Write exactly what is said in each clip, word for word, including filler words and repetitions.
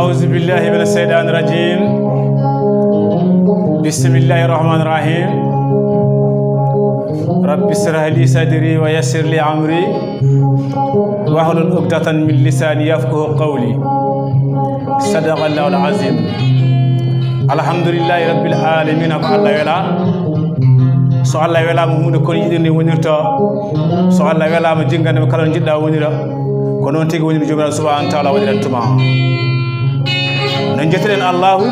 أعوذ بالله من الشيطان الرجيم. بسم الله الرحمن الرحيم. رب اشرح لي صدري ويسر لي أمري واحلل عقدة من لساني يفقهوا قولي. صدق الله العظيم. الحمد لله رب العالمين. Ko Allah wela. So Allah welaama huunde, kono yiɗirde wonirta. So Allah welaama, jinngande mo kala no njiɗɗa wonira. Ko noon tigi woniri Joomiraaɗo subhaanahu wa taala waɗiran tuma. No njettiren Allahu,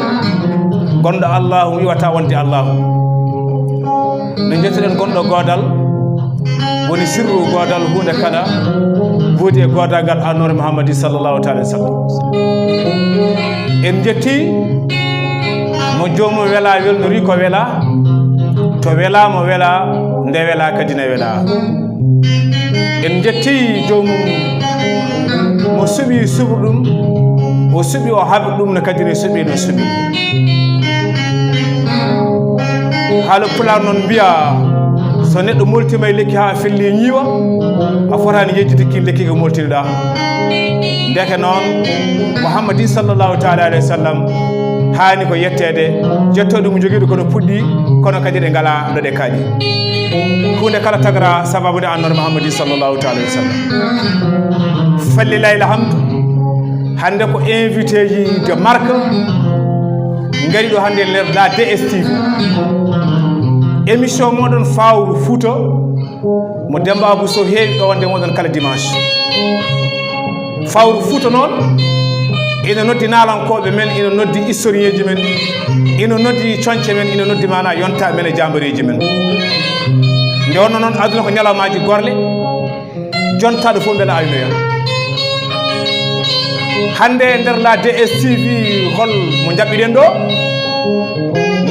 gonɗo Allahu iwata wonde Allahu. No njettiren gonɗo goodal, woni sirru goodal, huunde kala woodi e goodal ngal, annoore Muhammadi sallallahu taala wa sallam. En njetti mo joomum wela, welnori ko wela, to wela mo wela, nde wela kadi ne wela. En njetti joomum mo suɓi suɓi ɗum, o suɓi o haɓi ɗum, no kadi ne suɓi no suɓi. Haala pulaar noon mbiya, so neɗɗo moltima e lekki haa felli ñiiwa, a fotaani yejjitde kin lekki ko moltiniɗa. Ndeke noon, Muhammadi sallallahu taala alayhi wa sallam haani ko yetteede, jettooɗo mo jogiiɗo kono puɗɗi, kono kadi ɗe ngala ɗo ɗe kaaɗi. Huunde kala tagara sababude annoore Muhammadi sallallahu taala alayhi wa sallam. Fallilahi alhamdu. Hannde ko invité ji de marque ngari ɗo hannde e nder la D S T V. Émission moɗon Fawru Fouta, mo Demba Abou Sow heewi ɗo wonde moɗon kala dimanche. Fawru Fouta noon ina noddi naalankooɓe men, ina noddi historien ji men, ina noddi coñce men, ina noddi mana yonta men e jambareeji men. Nde wonno noon, aduna ko ñalawmaaji gorle, jontaaɗo fof mbela aynoya. Hannde e nder la D S T V, hol mo njaɓɓiɗen ɗo?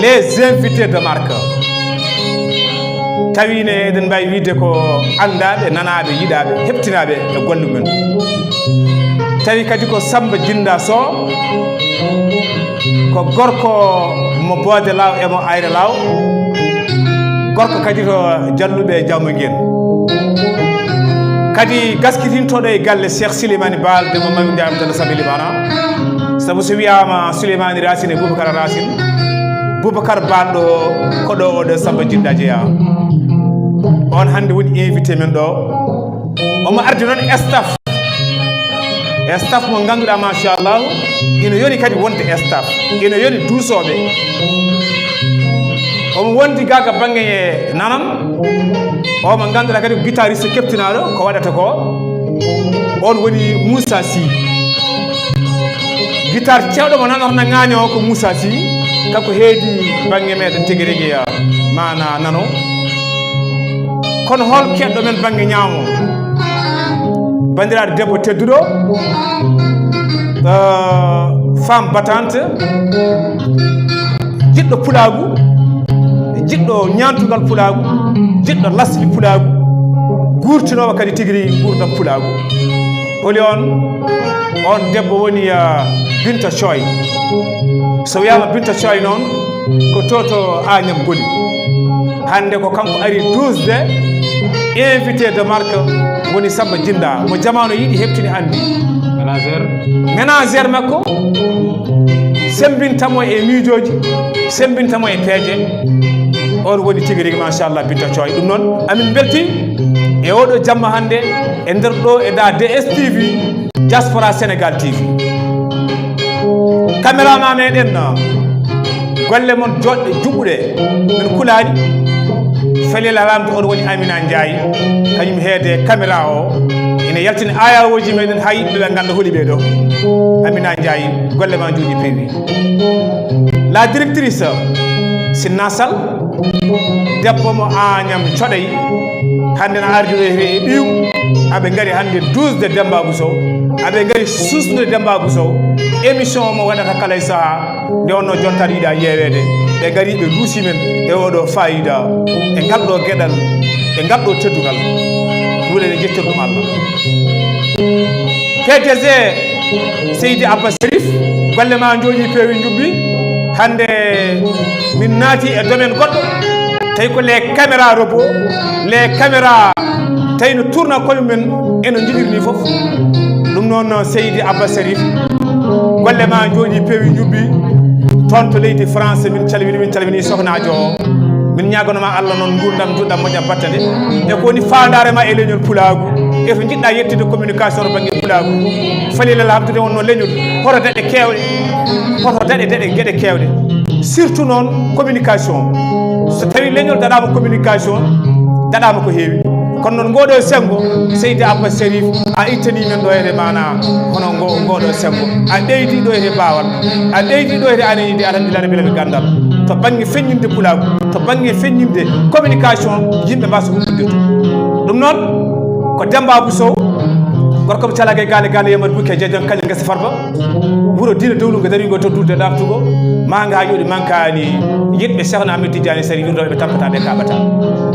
Les invités de marque. Tawi ne eɗen mbawi wiide ko anndaaɓe, nanaaɓe, yiɗaaɓe, heɓtinaaɓe e golle mumen. Tawi kadi ko Samba Jinda Sow, ko gorko mo Boode Law e mo Ayre Law, gorko kadi to Jalluɓe e Jawmo Ngeen. Kadi gaskitintoɗo e galle Cheikh Silimani Baal de mo Mami Ndiaye Abdallah Sabi Limana. Sabu so wiyama Suleymani Racine e Boubacar Racine, Boubacar Baal ɗo ko ɗo oɗo Samba Jinda jeeya. On hannde woni invité men ɗo. Omo ardi noon staff. E staff mo ngannduɗaa, machallah, ina yoni kadi wonde staff, ina yoni duusooɓe. Omo wondi ga ka bannge nanan, o mo ngannduɗaa kadi ko guitariste keptinaaɗo ko waɗata ko. On woni Moussa Sy. Guitar cewɗo mo nanata na ŋaani o ko Moussa Sy. Kanko heedi bannge meɗen tigi rigi, ah, mana nano. Kono hol keɗɗo men bannge ñaamo? Banndiraaɗo debbo tedduɗo, euh, femme battante, jiɗɗo pulaagu, jiɗɗo ñaantugal pulaagu, jiɗɗo lasli pulaagu, guurtinoowo kadi tigi rigi nguurndam pulaagu. Holi on? On debbo woni, ah, Binta Coy. So wiyaama Binta Coy noon, ko to to Agnam Goli. Hannde ko kanko ari duusde invité de marque woni Samba Jinda, mo jamaanu yiɗi, heɓtini, anndi. Ménagère. Ménagère makko, semmbinta mo e miijooji, semmbinta mo e peeje. On woni tigi rigi, machallah, Binta Coy. Ɗum noon, amin mbelti e oɗo jamma hannde e nder ɗo e da D S T V. Diaspora Sénégal T V. Caméraman meɗen, golle mon joɗɗe, juɓɓuɗe, min kulaani. Felel alamde on woni Amina Ndiaye, kañum heede caméra o. Ina yaltina ayawooji meɗen haa yimɓe ɓe ngannda holi ɓe ɗo. Amina Ndiaye, golle ma njooɗi peewi. La directrice, Sinna Sall, debbo mo Agnam Coɗey, hannde na ardi ɗo e ɓiyum. Aɓe ngari hannde duusde Demba Abou Sow, aɓe ngari suusnude Demba Abou Sow. Émission o mo waɗata kala e saha, nde wonno jontaɗo yiɗa yeeweede. Ɓe ngari, ɓe duusi men e oɗo fayida, e ngal ɗo geɗal, e ngal ɗo teddungal. Ɗum eɗen njettori ɗum Allah. P D G Seydi Abba Serif, golle ma njooɗi peewi, njuɓɓi. Hannde min naati e domaine goɗɗo, tawi ko les caméras robots, les caméras tawi no tourna koye mumen, eno njiɗiri ni fof. Ɗum noon, Seydi Abba Serif, Golle ma njooɗi, peewi, njubbi. Toon to leydi France, min calmini, min calmini sohnaajo o. Min ñaaganoma Allah noon nguurndam njuɗɗam moƴƴa battane. E ko woni faandaare ma e leñol pulaagu? E to njiɗɗa yettude communication to bannge pulaagu? Falilal hamdude wonno leñol. Hoto daɗe keewɗe. Hoto daɗe daɗe geɗe keewɗe. Surtout noon communication. So tawi leñol daɗaama communication, daɗaama ko heewi. Kono noon, ngooɗo senngo, Seydi Abba Sharif, a ittanii men ɗo e maana, hono ngo, ngooɗo senngo. A ɓeydi ɗo e baawal, a ɓeydi ɗo e anani de, alhamdulillah, rabbil alamin, ganndal. To bannge feññinde pulaagu, to bannge feññinde communication, yimɓe mbasa huɓɓude to. Ɗum noon, ko Demba Abou Sow, gorko mo calaka e gaale, gaale Yamar Bukke, Jeejon Kaña, Ngesa Farba. Wuro diine dowlugo darigo to dulde ɗaɓtugo. Ma nga yoɗi mankani yiɗɓe Cheikhna Ahmed Tidiane Sari wirdoɓe ɓe tampata ɓe kaɓata.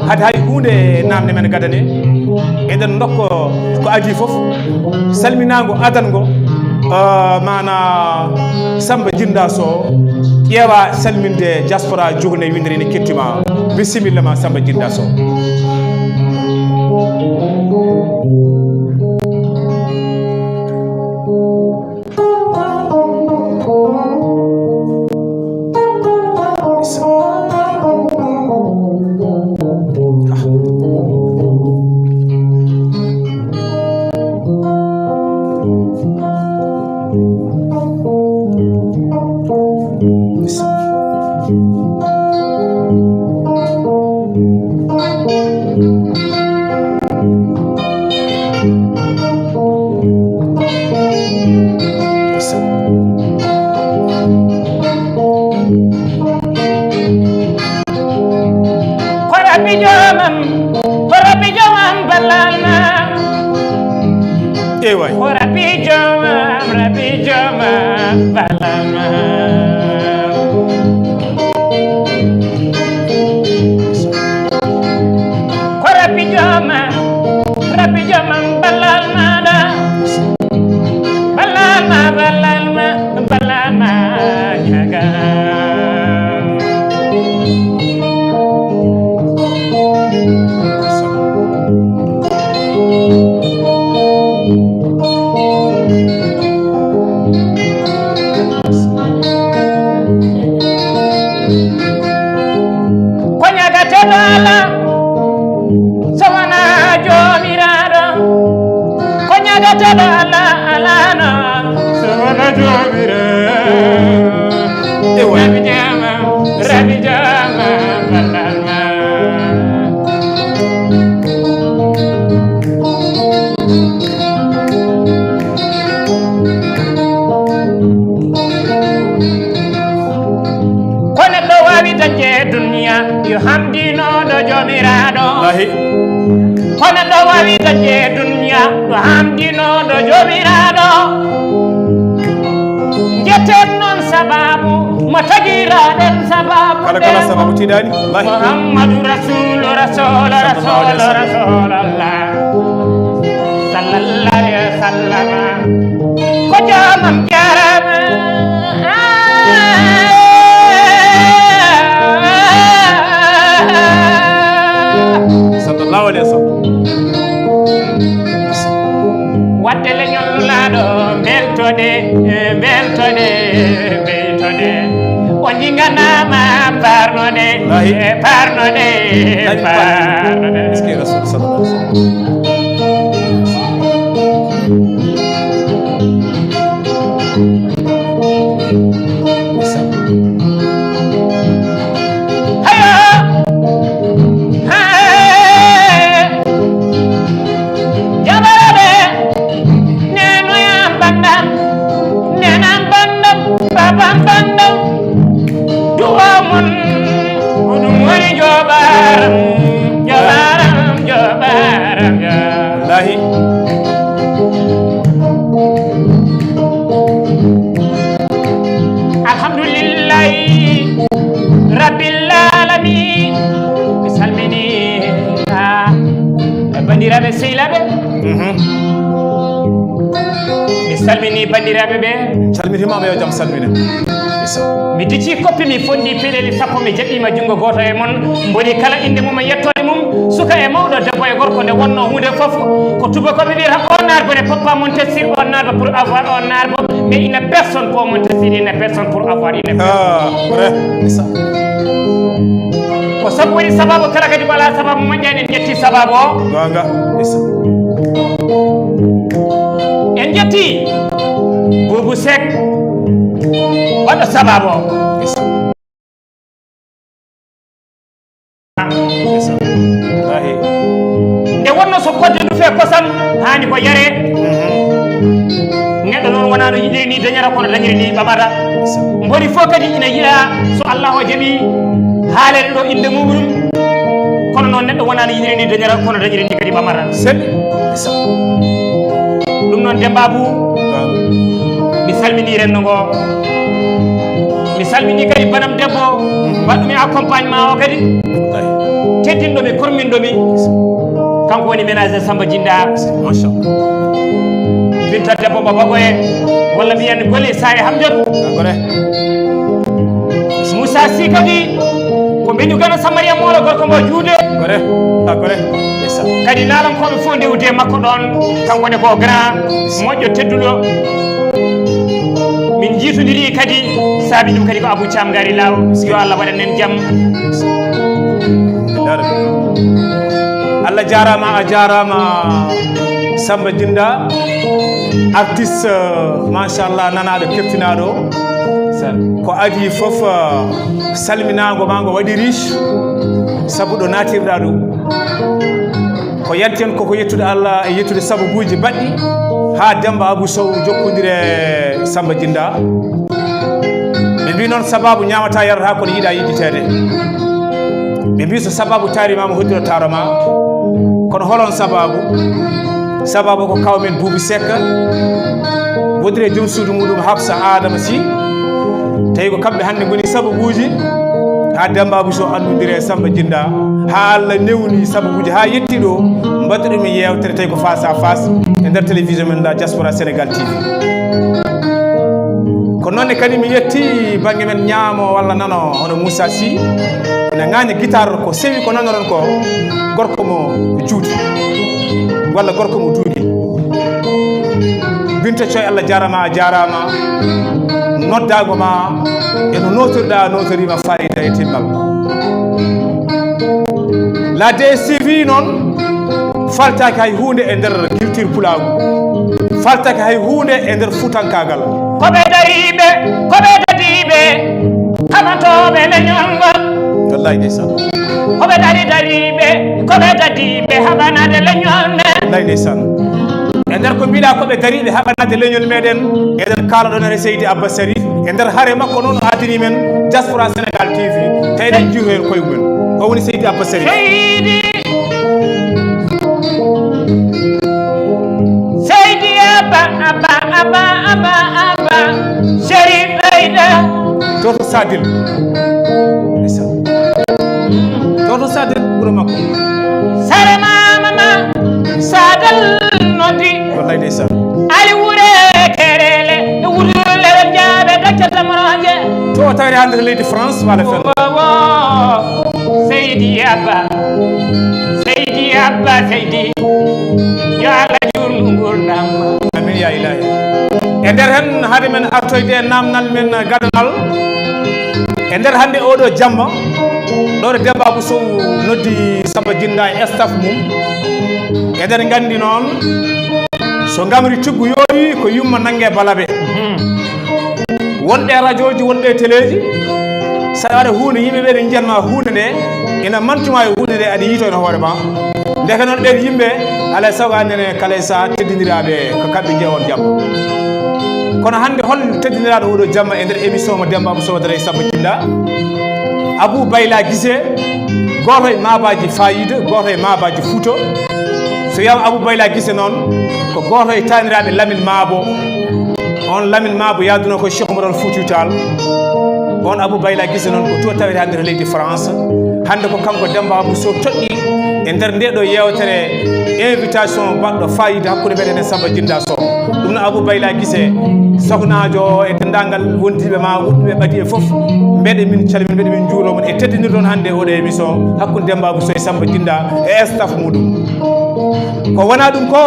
Hade hay hunde namde men gadane. Eɗen ndokko ko adi fof. Salminago adango, eh, mana Samba Jinda Sow. Ƴeewa salminde diaspora jogune windiri ne kettima. Bisimilla ma Samba Jinda Sow. Ko Rabbi joomam, ko Rabbi joomam ballal ma. Ewa. Ko Rabbi joomam, Rabbi joomam ballal ma. Ko Rabbi joomam, Rabbi joomam ballal ma da. Ballal ma, ballal ma, ballal ma, ñaga. Ko ñagateɗo Alla, so wonaa Joomiraaɗo. Ko ñagateɗo Alla, alano, so wonaa Joomiraaɗo. Ewa. Rabi jama, rabi jama, ballal ma. Ko neɗɗo waawi dañde e duniya, yo hamdino ɗo Joomiraaɗo. Wallahi. Ko neɗɗo waawi dañde e duniya, yo hamdino ɗo Joomiraaɗo. Njetten noon sababu mo tagiraɗen sababu. Kala, kala sababu tiɗani. Wallahi. Muhammadu Rasulu, Rasulu, Rasulu, Rasulallah. Sallallahu alaihi wasallam. Ko jaamam jaarama. Sallallahu alaihi wasallam. Wadde leñol Nulaaɗo, mbeltoɗe, mbeltoɗe, mbeltoɗe. O jinganaama parnoɗe, wallahi. Parnoɗe, parnoɗe. Est-ce que Rasul sallallahu alaihi wasallam? Hayo! Haye! Jabaraɓe, nenoyam bandam, nenam bandam, babam bandam. Duwa mon, ko ɗum woni jobaram, jobaram, jobaram, jobaram. Wallahi. Alhamdulillahi Rabbil Alamin. Mi salmini, ah, bandiraɓe sehilaɓe. Mhm. Mi salmini bandiraɓe ɓe. Calmitimama, yo jam salmine. Mi dicci koppi, mi fondi peɗeli sappo, mi jaɓɓima jungo goto e mon. Mboni kala inde mum e yettode mum, suka e mawɗo, debbo e gorko, nde wonno hunde fof. Ko tubakoɓe mbiyata on arbre ne poppa mon tessir, on arbre pour avoir on arbre. Mais il n'a personne pour monter, il n'a personne pour avoir, il n'a personne. Ah, vrai. C'est ça. Ko sabu woni sababu kala kadi ko alaa sababu moƴƴaani, en ƴetti sababu o. Gonga. C'est ça. En ƴetti Boubou Seck, waɗɗo sababu o. C'est ça. Nde wonno so kodde ndu fee kosam haani ko yare. Neɗɗo noon wonaa no yiɗiri ni dañata kono dañiri ni ɓamata. Mbori fof kadi ina yiɗa so Allah o jaɓi haalede ɗo innde muɗum. Kono noon neɗɗo wonaa no yiɗiri ni dañata kono dañiri ni kadi ɓamata. Sel. Ɗum noon Demba Bou, mi salmini renndo ngo. Mi salmini kadi banam debbo mbaɗɗumi accompagnement o kadi. Teddinɗo mi, korminɗo mi. Kanko woni ménager Samba Jinda. Machallah. Binta debbo mo Bagoye. Walla mbiyen Gole Saare Hamjot. Moussa Sy kadi ko mbeñu gana Samariya Moolo gorko mo juude. Gore. A gore. Esa. Kadi naalankooɓe fof ndewde e makko ɗoon. Kanko ne ko grand moƴƴo tedduɗo. Min njiitondiri kadi saabi ɗum kadi ko Abou Thiam Gari Law. Yo Allah waɗan en jam. Allah jaaraama, a jaaraama Samba Jinda, artiste, machallah, nanaaɗo keftinaaɗo. Ko adii fof, salminaango maa ngo waɗi riche sabu ɗo naatirɗaa ɗo. Ko yanti en koko yettude Allah e yettude sababuuji baɗɗi haa Demmba Abou Sow jokkondire Samba Jinda. Ɓe mbii noon sababu ñaamataa yarataa kono yiɗaa yejjiteede. Ɓe mbii so sababu taariima mo hoddiro taaro ma. Kono holon sababu? Sababu ko kaw men Buubu Sekka woodiri e joom suudu muɗum Hafsa Adama Sy. Tawi ko kamɓe hannde ngoni sababuuji haa Demmba Abou Sow anndondiri e Samba Jinda, haa Allah newni sababuuji haa yetti ɗo mbaɗta ɗum e yeewtere tawi ko face à face e nder télévision men la Diaspora Sénégal T V. Ko noon ne kadi mi yetti bannge men ñaamo walla nano hono Moussa Sy ina ŋaaña guitare ko sewi ko nanoɗon ko gorko mo juuti walla gorko mo duuɗi. Binta Coy, Allah jaaraama, a jaaraama. Noddaango ma e no nootirɗaa nootoriima faayiida e timmal. La D S T V noon faltaaki hay huunde e nder culture pulaagu, faltaaki hay huunde e nder fuutankaagal. Ko ɓe dariiɓe, ko ɓe dadiiɓe, haɓatooɓe leñol ngol. Wallaay ndeysaan. Ko ɓe dari dariiɓe, ko ɓe dadiiɓe haɓanaade leñol men. Wallaay ndeysaan. E nder ko mbiɗa ko ɓe dariiɓe haɓanaade leñol meɗen, eɗen kaala ɗon hare Seydi Abba Sarif. E nder hare makko noon o adini men Diaspora Sénégal T V. Tawi eɗen njiiru heen koye mumen. O woni Seydi Abba Sarif. Seydi. Seydi Abba, Abba, Abba, Abba, Abba, Sherif Aida. Toto Sadil. Toto Sadil, wuro makko. Sare mama ma, Sadal noddi. Wallaay ndeysaan. Ali wure kerele, wuro lewel jaabe, docteur Samoroje. To o tawri hannde leydi France, wala fen. Seydi Abba, Seydi Abba, Seydi, yo Allah juurnu nguurndam ma. Amin ya ilahi. E nder hen hade men artoyde e namnal men gadanal. E nder hannde oɗo jamma, ɗo ɗo Demba Abou Sow noddi Samba Jinda e staff mum. Eɗen nganndi noon, so ngamri cuggu yooɗi ko yumma nannge balabe. Wonɓe e rajooji, wonɓe e teleeji, saɗa waɗa huunde, yimɓe ɓe ene njiyatma huunde nde, ina mantuma e huunde nde, aɗa yiitoyno hoore ma. Ndeke noon ɓeen yimɓe, alaa e sago anndene kala e saha teddindiraaɓe ko kamɓe njeya on jamma. Kono hannde hol teddindiraaɗo oɗo jamma e nder émission mo Demba Abou Sow waɗata e Samba Jinda? Abou Bayla Gise, gooto e maabaji Fayida, gooto e maabaji Fuuta. So wiyama Abou Bayla Gise noon, ko gooto e taaniraaɓe Lamine Maabo. On Lamine Maabo yaaduno ko Cheikh Oumar Al Foutiyou Tall. On Abou Bayla Gise noon ko to tawete hannde to leydi France. Hannde ko kanko Demba Abou Sow toɗɗi e nder nde ɗo yeewtere invitation baɗɗo fayida hakkunde meɗen e Samba Jinda Sow. Ɗum no Abou Bayla Gise, sohnaajo o e denndaangal wondiiɓe ma, woɗɗuɓe ɓadii e fof. Mbeɗe min calmin, mbeɗe min njuuro mon e teddinirde on hannde oɗo émission hakkunde Demba Abou Sow e Samba Jinda e staff muɗum. Ko wona ɗum ko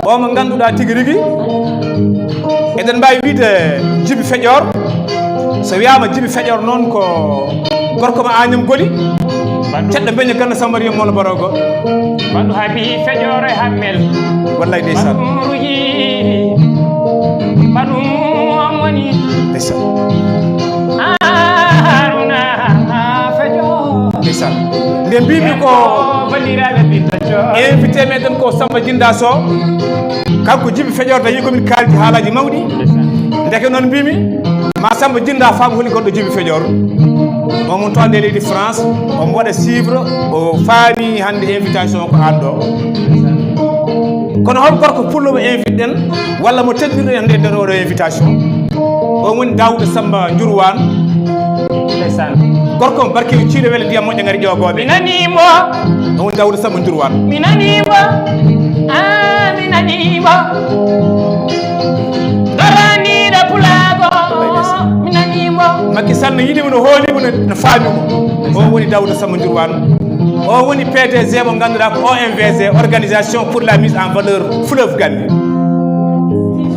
o mo ngannduɗaa tigi rigi Eɗen mbaawi wiyde Jibi Feƴoor. So wiyaama Jibi Feƴoor noon ko gorko mo Añam Goli. Ceɗɗo Mbeño Ganna Samba Riyo Molo Barogo. Bandu habi Feƴoor e Hammel. Wallay ndeysaan. Banduruji. Bandu on woni. Ndeysaan. Haruna Feƴoor. Ndeysaan. Nde mbimi ko banndiraaɓe Binta Coor. Invité meɗen ko Samba Jinda Sow. Kanko Jibi Feƴoor tawi komin kaaldi haalaaji mawɗi. Ndeke noon mbimi ma Samba Jinda faam holi goɗɗo Jibi Feƴoor. On mun to ande leydi France, on waɗa suivre, o faami hannde invitation ko aan ɗo. Kono hol gorko pullo mo invite ɗen walla mo teddinɗen hannde e nder oɗo invitation? On woni Daouda Samba Njurwaan. Ndeysaan. Gorko mo barke ciiɗo wele ndiyam moƴƴo ngari ƴoogooɓe. Mi nanii mo. On woni Daouda Samba Njurwaan. Mi nanii mo. Ah, mi nanii mo. Doraniiɗo pulaago. Mi nanii mo. Macky Sall no yiɗi mo, no hooli mo, no, no faami mo. On woni Daouda Samba Njurwaan. O woni P D G mo ngannduɗaa ko O M V G, Organisation pour la mise en valeur Fleuve Gambie.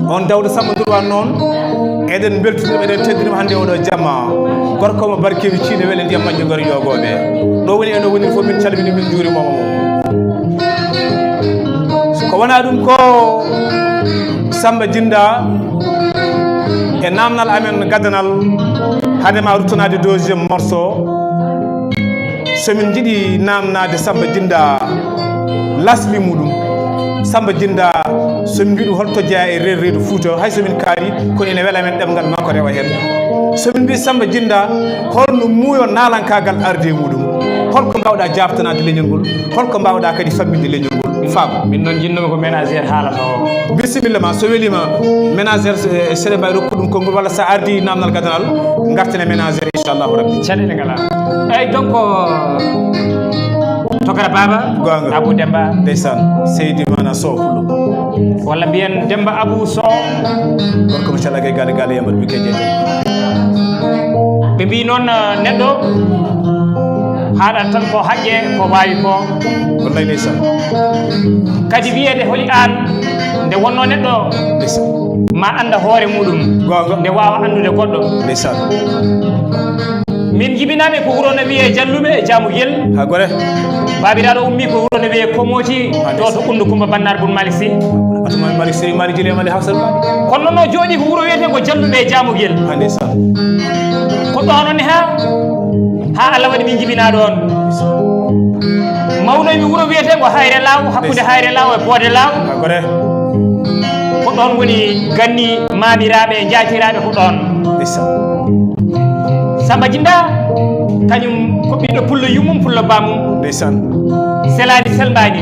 On Daouda Samba Ndour wan noon, eɗen mbeltini mo, eɗen teddini mo hannde oɗo jamma. Gorko mo barkeeji ciine wele ndiyam majjo ngari ƴoogooɓe. Ɗo woni e no woniri fof min calmini, min njuurima mo. Ko wona ɗum ko Samba Jinda e namnal amen gadanal, hade ma ruttanaade deuxième morceau. So min njiɗi namnaade Samba Jinda lasli muɗum, Samba Jinda, so min mbiɗum hol to jeyaa e reedu, reedu Fuuta, hay so min kaari, kono ina wela men ɗemngal makko rewa heen. So min mbii Samba Jinda, holno muuyo naalankaagal arde e muɗum? Holko mbaawɗaa jaabtanaade leñol ngol? Holko mbaawɗaa kadi famminde leñol ngol? Faam. Min noon jinnoomi ko ménagère haalata o. Bisimilla ma, so weliima ménagère, eh, seɗe mbawi rokku ɗum konngol, walla sa ardi namdal gadanal, ngarten e ménagère, inchallahu rabbi. Caɗeele ngala. Eyyi, donc, tokara baaba, Goonga. Abou Demba. Ndeysaan, Seydi Mana Sow Pullo. Walla mbiyen Demba Abou Sow. Gorko mo calaka e gaale gaale yamar bike jeeje. Ɓe mbi noon, eh, neɗɗo haaɗat tan ko haqqe, ko waawi ko. Wallay ndeysaan. Kadi wiyeede holi aan, nde wonno neɗɗo, ndeysaan, ma annda hoore muɗum. Goonga. Nde waawa anndude goɗɗo. Ndeysaan. Min jibinaaɓe ko wuro no wiyee Jalluɓe e Jaamugel. Ha gore. Baabiraaɗo ummi ko wuro no wiyee Komoti, ha, to ndeysaan, to Ɓunndu Kumba Bannaar Bun Malik Si. Atumaani Malik Si, Malik Jili, Malik Hafsat Malik. Kono noon o jooɗi ko wuro wiyetee ko Jalluɓe e Jaamugel. Ha ndeysaan. Ko ɗoon o nehaa haa Allah waɗi min njibinaa ɗoon. Mawnoymi wuro wiyetee ko Hayre Laaw, hakkunde, ndeysaan, Hayre Laaw e Boode Laaw. Ha gore. Ko ɗoon woni ganni maamiraaɓe, njaatiraaɓe ko ɗoon. Ndeysaan. Samba Jinda, kañum ko ɓiɗɗo pullo yummum, pullo bammum. Ndeysaan. Selaani selmbaani.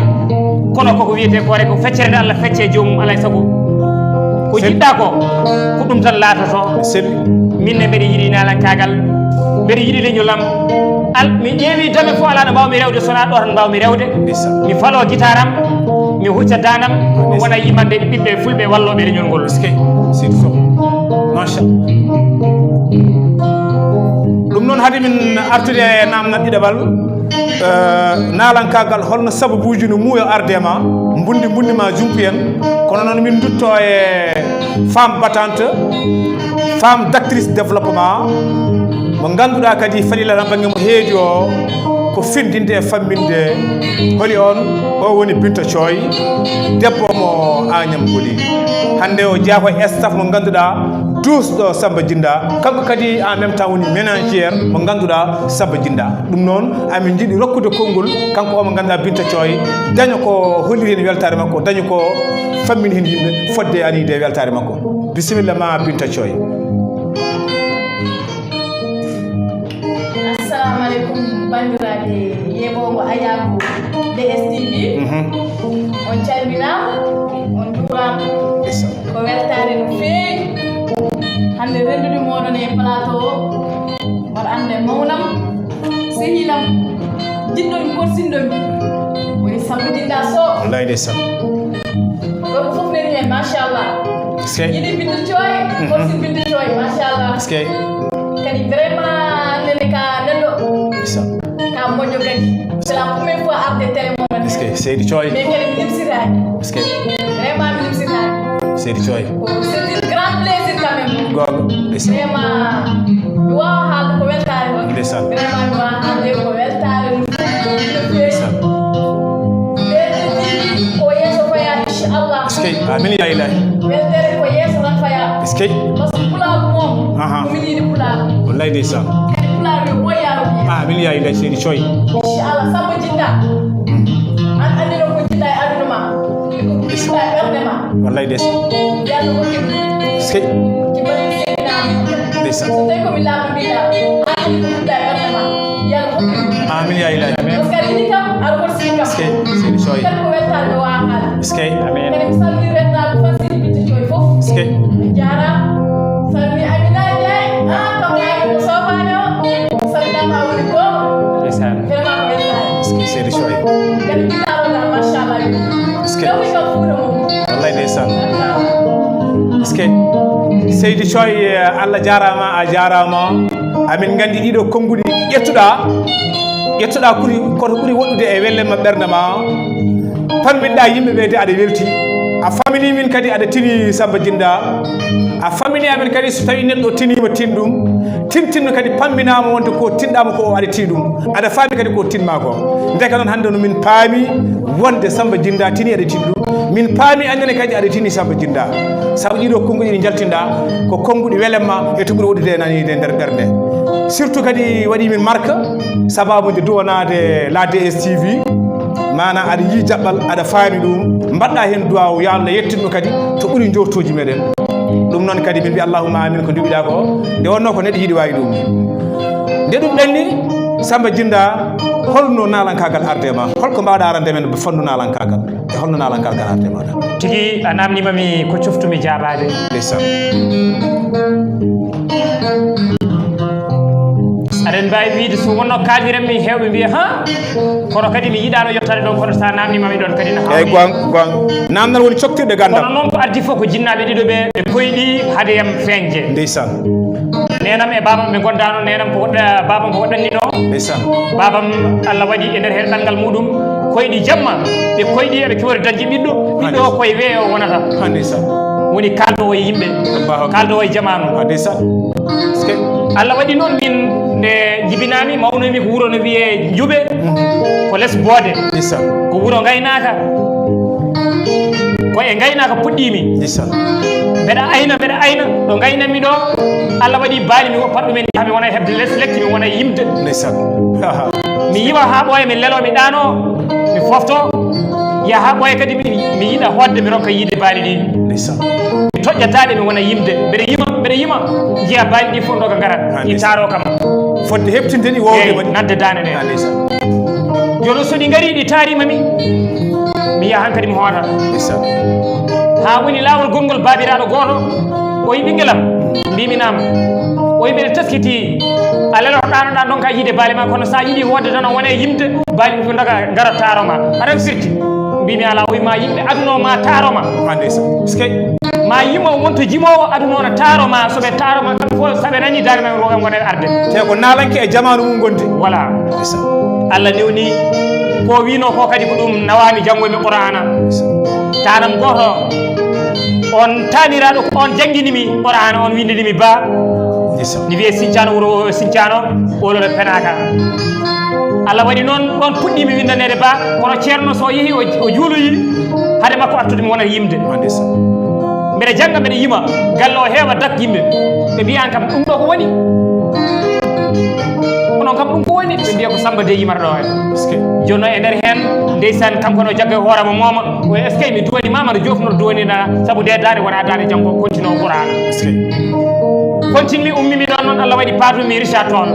Kono koko wiyetee ko rek, ko feccere nde Allah fecce joomum, alaa e sago. Ko, sel-, jiɗɗaa ko, ko ɗum tan laatoto. Selli. Min ne mbeɗa yiɗi naalankaagal, mbeɗa yiɗi leñol am. Al, mi ƴeewi dame fof, alaa ɗo mbaawmi rewde, so wonaa ɗo tan mbaawmi rewde. Ndeysaan. Mi falo gitaar am, mi hucca daande am, ndeysaan, wona yimannde ɓiɓɓe fulɓe wallooɓe leñol ngol. Eskey, Seydi Sow. Machallah. Ɗum noon, hade min artude e naamnal ɗiɗaɓal, eh, naalankaagal, holno sababuuji no muuyo arde ma, mbundi mbundi ma jumpu en, kono noon min ndutto e femme battante, femme d'actrice développement, mo ngannduɗaa kadi Falila tan bannge mo heedi o, ko findinde e famminde. Holi on? O woni Binta Coy, debbo mo Agnam Goli. Hannde o jeyaa ko e staff mo ngannduɗaa, duusɗo Samba Jinda. Kanko kadi en même temps woni ménagère mo ngannduɗaa Samba Jinda. Ɗum noon, amin njiɗi rokkude konngol kanko o mo ngannduɗaa Binta Coy, daña ko holliri heen weltaare makko, daña ko fammini heen yimɓe fodde aniide e weltaare makko. Bisimilla ma Binta Coy. Assalamu aleykum, banndiraaɓe yeeɓooɓe Ayaaku D S T V. Mhm. On calminaama, on njuuraama. Ndeysaan. Ko weltaare no feewi hannde renndude mooɗon e plateau o. Mboɗo annda e mawnam, sehilam, jiɗɗo mi, korsinɗo mi, woni Samba Jinda Sow. Wallay ndeysaan. Gorko fof nani heen, machallah. Eskey. Yiɗi Binta Coy, mhm, korsin Binta Coy, machallah. Eskey. Kadi vraiment, nene ka neɗɗo. Ndeysaan. Ka moƴƴo kadi. C'est la première fois arde télé mo. Eskey, Seydi Coy. Mais kadi mi nimsitaani. Eskey. Vraiment mi nimsitaani. Seydi Coy. Ko, c'est une grande Vraiment, mi waawaa haalde ko weltaare tan. Ndeysaan. Vraiment, mi waawaa haalde ko weltaare no feewi, no feewi. Ndeysaan. Nde ko yeeso fayaa, inchallah. Eskey, amin yaa ilaahi. Weltere ko yeeso tan fayaa. Eskey. Par ce que pulaagu moom, aha, ko min yiɗi pulaagu. Wallay ndeysaan. Kadi pulaagu yo ɓooy yaa Rabbi. Amin yaa ilaahi, seydi Coy. Inchallah, Samba Jinda. An anndi ɗo ko jiɗɗa e aduna ma. Ko jiɗɗa e ɓernde ma. Wallay ndeysaan. Yalla hokku ɗum. Eskey. Ci barke Seydina Muhammad. Ndeysaan. So tawi ko mi laamɗo mbiɗa, an anndi ko jiɗɗa e ɓernde ma. Yalla hokku ɗum. Amin yaa ilaahi. Parce que aɗa yiɗi kam, aɗa horsini kam. Eskey, seydi Coy. Kadi ko weltaare mi waawaa haalde. Eskey. Amin. Kadi mi salmini rennaaɓe Fassidi Binta Coy fof. Eskey. Jaaraama. Salmini Amina Ndiaye. Ah, kam yaa ko soofaani o. Salminaama haa woni gooto. Ndeysaan. Vraiment ko weltaare. Eskey, seydi Coy. Kadi ginnaaɗo ngal, machallah. Eskey. Ɗum ko Fuuta mum. Wallay ndeysaan. Machallah. Eskey. Seydi Coy, eh, Allah jaaraama, a jaaraama. Amin nganndi ɗiɗo konnguɗi ƴettuɗaa. Ƴettuɗaa kuri, koto ɓuri woɗɗude e wellema ɓernde ma. Pamminɗaa yimɓe ɓe de aɗa welti. A famini min kadi aɗa tini Samba Jinda. A famini amin kadi so tawi neɗɗo tiniima tin ɗum. Tintinno kadi pamminaama wonde ko tinɗaama ko o aɗa tini ɗum. Aɗa faami kadi ko tinmaa ko. Ndeke noon hannde no min paami wonde Samba Jinda tini aɗa tini ɗum. Min paami annene kadi aɗa tini Samba Jinda. Sabu ɗiɗo konnguɗi ɗi njaltinɗaa ko konnguɗi welemma e to ɓuri woɗɗude e naniide e nder ɓernde. Surtout kadi waɗi min marque sababu nde duwanaade la D S T V. Maana aɗa yii jaɓɓal, aɗa faami ɗum, mbaɗɗa heen duwaaw, yo Allah yettin ɗum kadi to ɓuri njortooji meɗen. Ɗum noon kadi min mbi allahumma amin ko nduwiɗaa ko, nde wonnoo ko neɗɗo yiɗi waawi ɗum. Nde ɗum ɓenni, Samba Jinda, holno naalankaagal arde ma? Holko mbaawɗaa arande men fanndu naalankaagal? E holno naalankaagal arde ma? Tigi a namnima mi ko coftumi jaabaade. Ndeysaan. Aɗen mbaawi wiide so wonno kaaliren mi heewɓe mbiya ha, kono kadi mi yiɗaano yottade ɗon, kono sa namnima mi ɗon kadi na eyyi hawni. Gon gon. Namdal woni coktirɗe gandal. Kono noon ko addi fof ko jinnaaɓe ɗiɗo ɓe, ɓe koyɗi hade yam feeñde. Ndeysaan. Nenam e babam ɓe gondaano, nenam ko woɗɗa-, babam ko woɗɗannino. Ndeysaan. Babam Allah waɗi e nder heen ɗanngal muɗum, koyɗi jamma, ɓe koyɗi eɓe kiwori dañde ɓiɗɗo, ɓiɗɗo o koye weeyo wonata. Ha ndeysaan. Woni kaaldowo e yimɓe, Allahu akbar. Kaaldowo e jamaanu. Ha ndeysaan. Eskey. Allah waɗi noon min nde jibinaami, mawnumi ko wuro no wiyee Njuɓe, mhm, ko les Boode. Ndeysaan. Ko wuro ngaynaaka. Ko e ngaynaaka puɗɗiimi. Ndeysaan. Mbeɗa ayna, mbeɗa ayna. Ɗo ngaynanmi ɗo, Allah waɗi baali mi woppat ɗumen, yaha mi wona e heɓde les lekki, mi wona e yimde. Ndeysaan. Mi yiwa haa ɓooya, mi lelo, mi ɗaano, mi fofto. Yaha haa ɓooya kadi mi, mi yiɗa hoɗde, mi ronka yiide baali ɗi. Ndeysaan. Mi toƴƴa daaɗe, mi wona yimde. Mbeɗa yima, mbeɗa yima, njiya baali ɗi fof ndoga ngara. Ha, ɗi ndeysaan. Taaro kam. Fodde heɓtinde ɗi wowde. Eyi, waɗi. Nadde daande nde. Ha, ndeysaan. Jooni so ɗi ngari, ɗi taarima mi, mi yaha hankadi mi hoota. Ndeysaan. Haa woni laawol gongol baabiraaɗo gooto, o yi ɓinngel am, mbimi naam. O yi mbeɗa taskiti, a lelotoɗaano ɗa ndonka yiide baali ma, kono sa yiɗi hootde tan a wone yimde, baali ɗum ko ndoga ngara taaro ma. Aɗa firti? Mbimi alaa, o yi ma yimɓe aduna o ma taaro ma. Ma ndeysaan. Eskey. Ma yimo wonto jimoowo aduna o no taaro ma, so ɓe taaro ma, kamɓe fof, so ɓe nani daande ma, ɓe ngona e arde. Te ko naalanke e jamaanu mum ngondi. Voilà. Ndeysaan. Allah newni ko wino ko kadi ko ɗum nawami janngoymi Qur'ana. Tanam gooto, on taaniraaɗo ko on jannginimi Qur'ana, on winndinimi ba. Ndeysaan. Ne wiyee Sincano, wuro Sincano, Ɓoolore Penaka. Allah waɗi noon, ɗon puɗɗiimi winndaneede ba, kono ceerno so yehi o, o juuloyi, hade makko artude mi wonata yimde. Ma ndeysaan. Mbeɗa jannga, mbeɗa yima, galle o heewa dak yimɓe. Ɓe mbiya an kam, ɗum ɗo ko woni? Onon kam, ɗum ko woni? Ɓe mbiya ko Samba de yimarɗo o en. Est-ce que? Jooni noon e nder heen, ndeysaan, kanko no jagga e hoore mo mooma. O est-ce que mi duwani ma, mano jofnor duwani na, sabu nde daande wona daande janngo, continue o Qur'ana. Est-ce que? Continue mi ummi mi ɗon noon, Allah waɗi paatumi Richard Toll.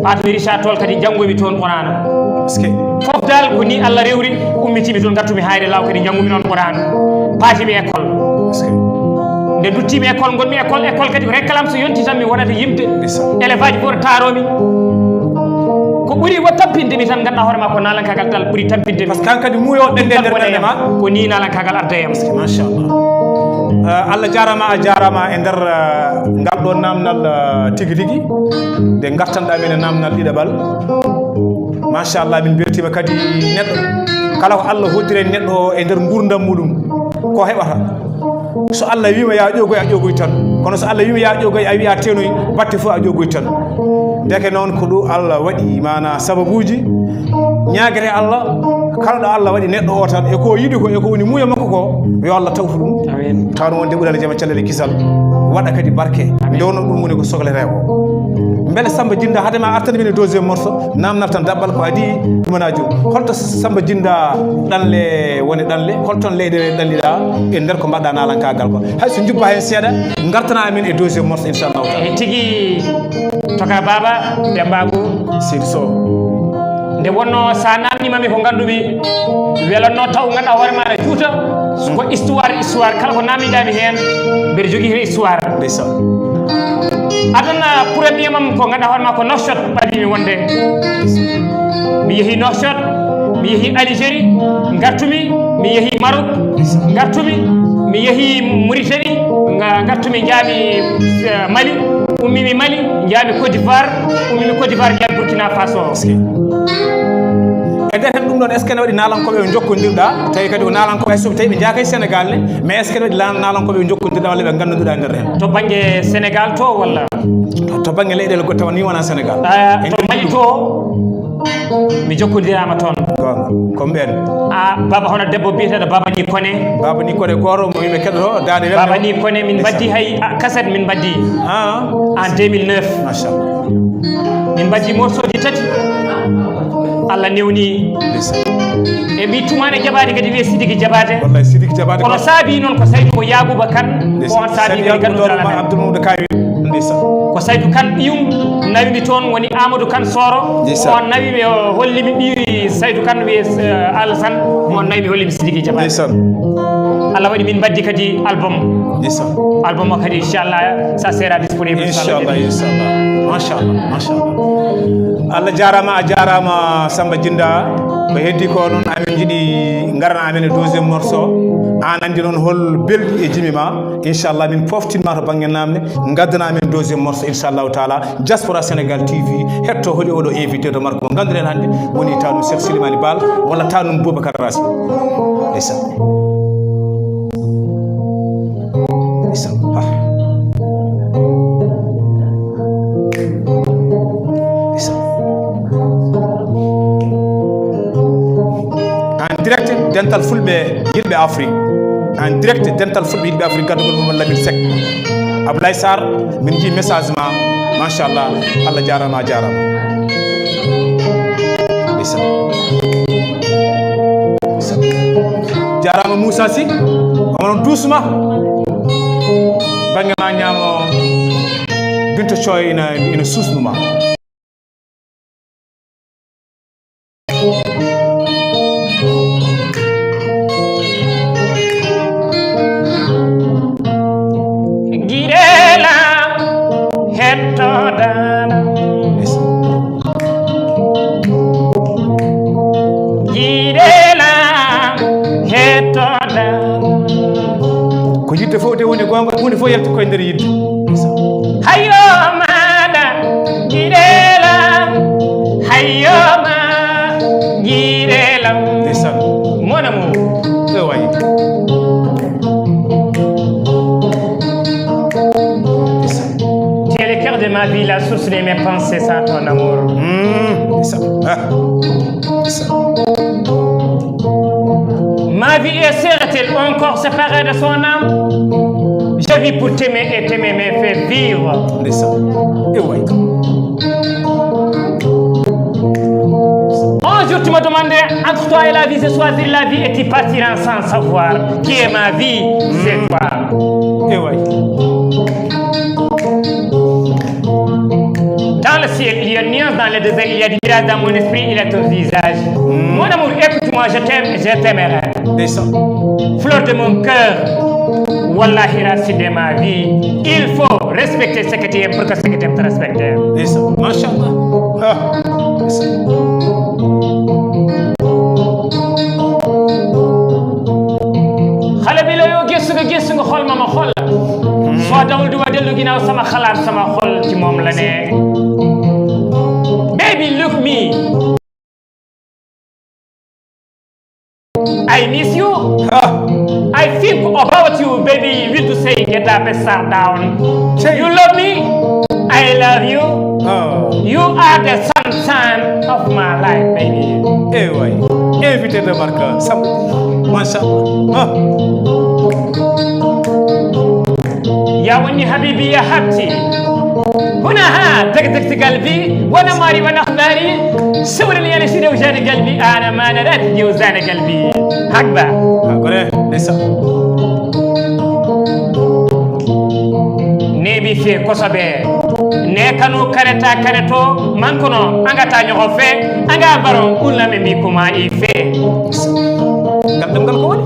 Paatumi Richard Toll kadi janngoymi toon Qur'ana. Est-ce que? Fof dal ko ni Allah rewri, ummitimi toon, gattumi Hayre Law kadi janngumi noon Qur'ana. Paatimi école. Est-ce que? Nde duttimi école, ngonmi école, école kadi ko réclame so yonti tan mi wonata yimde. Ndeysaan. Élève aji fof no taaromi. Ko ɓuri wo tampinde mi tan, ngannduɗaa hoore ma ko naalankaagal tal ɓuri tampinde mi. Parce que han kadi muuyo ɓennde nder ɓernde ma. Ko ni naalankaagal arda e am. Machallah. Eh, Allah jaaraama, a jaaraama e nder, eh, ngal ɗo naamnal, eh, tigi rigi. Nde ngartanɗaa men e naamnal ɗiɗaɓal. Machallah, min mbeltiima kadi neɗɗo. Kala ko Allah hoddiri en neɗɗo o e nder nguurndam muɗum, ko heɓata. So Allah wiima yaa ƴoogoy, a ƴoogoy tan. Kono so Allah wiima yaa ƴoogoy, a wiya teenoy, batte fof a ƴoogoy tan. Ndeke noon ko ɗo Allah waɗi maana sababuuji. Ñaagere Allah, kala ɗo Allah waɗi neɗɗo o tan, e ko yiɗi ko, e ko woni muuyo makko ko, yo Allah tawtu ɗum. Amin. Taw ɗum wonde ɓurale jama cellal e kisal. Waɗa kadi barke. Amin. Nde wonno ɗum woni ko sokletee ko. Mbele Samba Jinda, hade ma artan min e deuxième morceau, namnal tan daɓɓal ko adii ɗumanaajo. Holto Samba Jinda ɗanle woni ɗanle? Holton leyɗe ɗanliɗa e nder ko mbaɗɗa naalankaagal ko? Hay so njuppa heen seeɗa, ngartana amin e deuxième morceau, inchallahu taala. E tigi, toka baaba, Demba Abu. Seydi Sow. Nde wonno sa namnima mi ko nganndu-mi, welanno taw ngannduɗaa hoore ma aɗa juuta. Ko histoire, histoire, kala ko namniɗaa mi heen, mbeɗa jogii heen histoire. Ndeysaan. Adana, premier mam ko ngannduɗaa hoore ma ko Nouakchott ɓadii mi wonde. Mi yehi Nouakchott, mi yehi Algérie, ngartumi, mi yehi Maroc, ngartumi, mi yehi Mauritanie, nga-, ngartumi, njaami, eh, Mali, ummimi Mali, njaami Côte d'Ivoire, ummimi Côte d'Ivoire, njaami Burkina Faso. E nder heen ɗum ɗoon, est-ce que ne waɗi naalankooɓe o njokkondirɗa? Tawi kadi ko naalankooɓe, hay so tawi ɓe njaaka e Sénégal ne, mais est-ce que ne waɗi la-, naalankooɓe o njokkondirɗa walla ɓe ngannduɗaa e nder heen? To bannge Sénégal to walla? To, to bannge leyɗeele goɗɗe tawa ni wonaa Sénégal. Ah, en to Mali to, mi jokkondiraama toon. Goonga. Ko mbiyen? Ah, baaba hono debbo biyeteeɗo Baaba Ni Kone. Baaba Ni Kone, gooto mo yimɓe keɗoto, daande welnde. Baaba Ni Kone, min mbaɗdi hay, ah, cassette min mbaɗdi. Ah. En deux mille neuf. Machallah. Min mbaɗdi morceau ji tati. Allah newni. Ndeysaan. E mbi tumaane jabaade kadi wiye Sidiki Jabaate. Wallaay Sidiki Jabaate. Kono saabi noon ko Saydu ko Yaaguba Kan. Ko on saabi kadi Abdoul Mamadou Kawil. Ndeysaan. Ko Saydu Kan ɓiyum nawimi toon woni Amadou Kan Soro. Ndeysaan. Ko on nawimi, o hollimi ɓiy Saydu Kan wiye, eh, Alassane. Ko on nawimi hollimi Sidiki Jabaate. Ndeysaan. Allah waɗi min mbaɗdi kadi album. Ndeysaan. Album o kadi inchallah ça sera disponible. Inchallah, inchallah. Machallah, machallah. Allah jaaraama, a jaaraama Samba Jinda. Ko heddi ko noon amin njiɗi ngarana amin e deuxième morceau. Aan anndi noon hol belɗi e jimi ma. Inchallah min poftinma to bannge namde. Ngaddana amin deuxième morceau inchallahu taala. Diaspora Sénégal T V hetto hoɗi oɗo invité to marko mo ngannduɗen hannde woni tanum Cheikh Silimani Bal walla tanum Boubacar Rassi. Ndeysaan. Ndeysaan. Ah. Ndeysaan. En direct Dental Fulɓe Yiɗɓe Afrique. En direct Dental Fulɓe Yiɗɓe Afrique, gaddugol Mamadou Lamine Seck. Abdoulaye Sarr, min njii message ma. Machallah. Allah jaaraama, a jaaraama. Ndeysaan. Ndeysaan. Jaaraama Moussa Sy. Omo noon duusma. Bannge ma ñaamo. Binta Coy ina, ina suusnuma. Giɗelam hettoɗam. Giɗelam hettoɗam. Ko yiɗde fof de woni goonga, huunde fof yalti koye nder yiɗde. Hayo maɗa giɗelam, hayo ma giɗelam. Ndeysaan. Mon amour. E wayi. Ndeysaan. Tu es le cœur de ma vie, la source de mes pensées, sans ton amour. Mm. Ndeysaan. Ah. Ma vie est, serait-elle encore séparée de son âme? Je vis pour t'aimer et t'aimer me fait vivre. Ndeysaan. E wayi. Un jour, tu me demandais, entre toi et la vie, je choisis la vie et tu partiras sans savoir qui est ma vie, c'est toi. E wayi. Dans le ciel, il y a une nuance, dans le désert, il y a du mirage, dans mon esprit, il est ton visage. Mon amour, écoute-moi, je t'aime, je t'aimerai. Ndeysaan. Fleur de mon cœur, wallahi, racine de ma vie. Il faut respecter ce que tu aimes pour que ce que tu aimes te respecte. Ndeysaan. Machallah. Ah. Ndeysaan. Xale bi la yoo gëstu nga gëstu nga xool ma ma xool la. Soo dawul di wa dellu ginnaaw sama xalaat sama xol ci moom la ne. Baby, look me. I miss you. Ah. I think about you, baby. Will to say, get up and start down. Say. You love me? I love you. Oh. You are the sunshine of my life, baby. Eh, way. Invité de marque. Sam. Masha Allah. Ah. Ya woni habibi ya hatti. Huna ha, tak tak tak galbi. Wana mari wana khbari. Sawri li yani sidi wajani galbi. Ana ma na rat yuzani galbi. Hakba. Ah, kore, ndeysaan. Neeɓi fee kosoɓe. Ne kanu kareta kareto. Mankuno, angata ñoxo fe. Anga baro, ulla me mi kuma i fe. Ngal ɗemngal ko woni?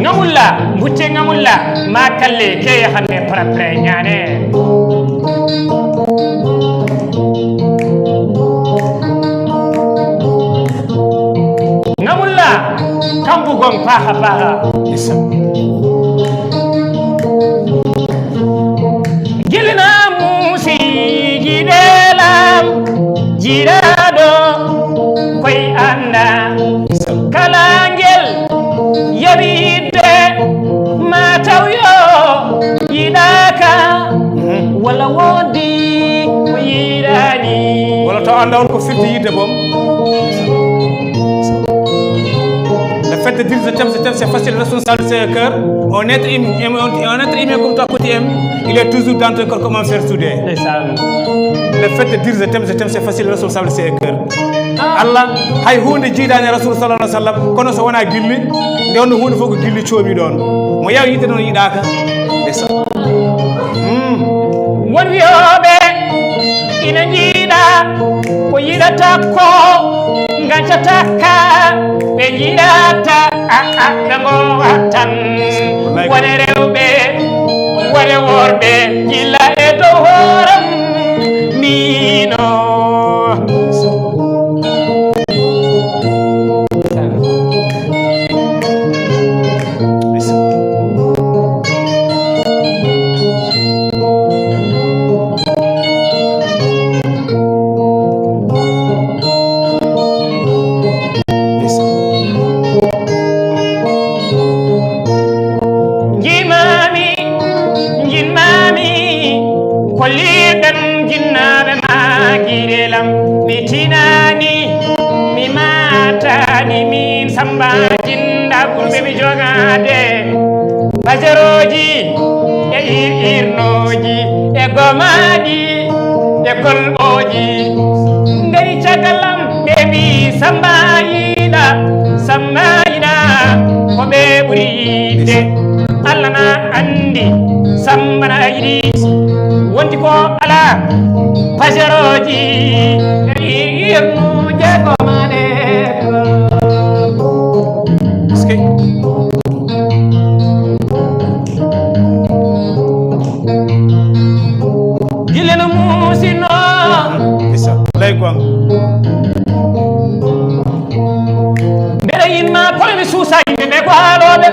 Ngamulla, mbutte ngamulla. Ma kalle, ke yaxanne prapre ñaane. Ngamulla, kambu gom paxa paxa. Isa. Gilna musi gidelam jiraɗo koy anda. Isa. Kala ngel yawi yidde ma taw yo yiɗaka. Mhm. Wala wodi ko yiɗani. Wala to anda on ko firti yidde boom. Le fait de dire je t'aime, je t'aime, c'est facile, responsable, c'est un cœur. Un être humain, un, un être humain comme toi, que tu aimes, il est toujours dans ton cœur, comment faire souder. Ndeysaan. Le fait de dire je t'aime, je t'aime, c'est facile, responsable, c'est un cœur. Ah. Allah, hay huunde jiidaani Rasul sallallahu alaihi wasallam, kono so wonaa gilli, nde wonno huunde fof ko gilli coomi ɗoon. Mo yaw yiɗde noon yiɗaaka. Ndeysaan. Mm. Won wiyooɓe ina njiɗa ko yiɗata ko, ngaccata ka ɓe njiɗata, a, a, ɓe ngowa tan. Wallaay. Wone rewɓe, wone worɓe, gila e dow hooram mino. Njimaami, njimaami, ko liɓen jinnaaɓe ma giirelam. Mi tinaani, mi maataani, min Samba jinda ɓurɓe mi jogaade. Bajarooji e ir-, irnooji e gomaaɗi e kolɓooji. Ndey cagalam ɓe mbi Samba yiɗa, Samba yiɗa, ko ɓe ɓuri yiɗde. Allah na anndi Samba na yiɗi wonti ko alaa. Bajarooji e ir-, irnooji e gomaaɗi. Est-ce que Gila no muusino. Isa, lay ko am. Mbeɗa yinma kono mi suusa yimɓe ɓe ko haalooɓe.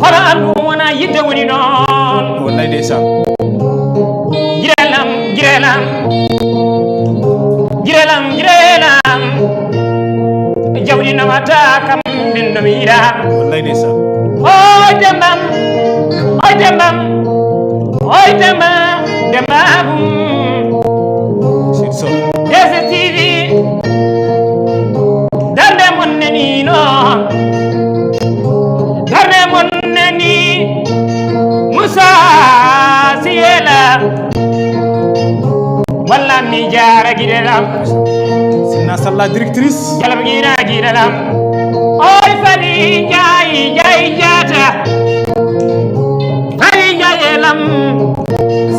Kono anndu wona yidde woni noon. Wallaay ndeysaan. Girelam, girelam. Girelam, girelam. Jawdi nawata kam min no mi yiɗa. Wallaay ndeysaan. Oy dembam, oy dembam, oy demba, dembabum. Sitson. D S T V. Darde mon neni no. Darde mon neni. Musa Siyela. Walla mi jaara giɗelam. Sinna Salla directrice. Jalam giɗa giɗelam. Oy Fadi Njaay, Njaay Jaata. Fadi Njaay elam.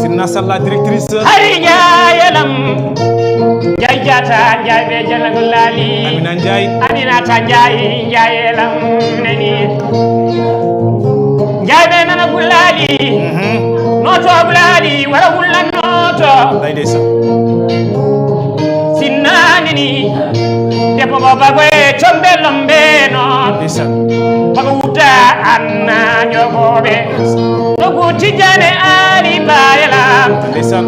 Sinna Salla directrice. Fadi Njaay elam. Njaay Jaata, Njaay ɓe Jalla Gollaali. Amina Njaay. Aminata Njaay, Njaay elam neni. Njaay ɓe nana Gollaali. Mhm. Noto Gollaali, wara Gollaali noto. Wallaay ndeysaan. Sinnani ni, debbo mo bago e combe lombe no. Ndeysaan. Bago wuta anna ñogoɓe. Dogu Tijjane Ali Bayela. Ndeysaan.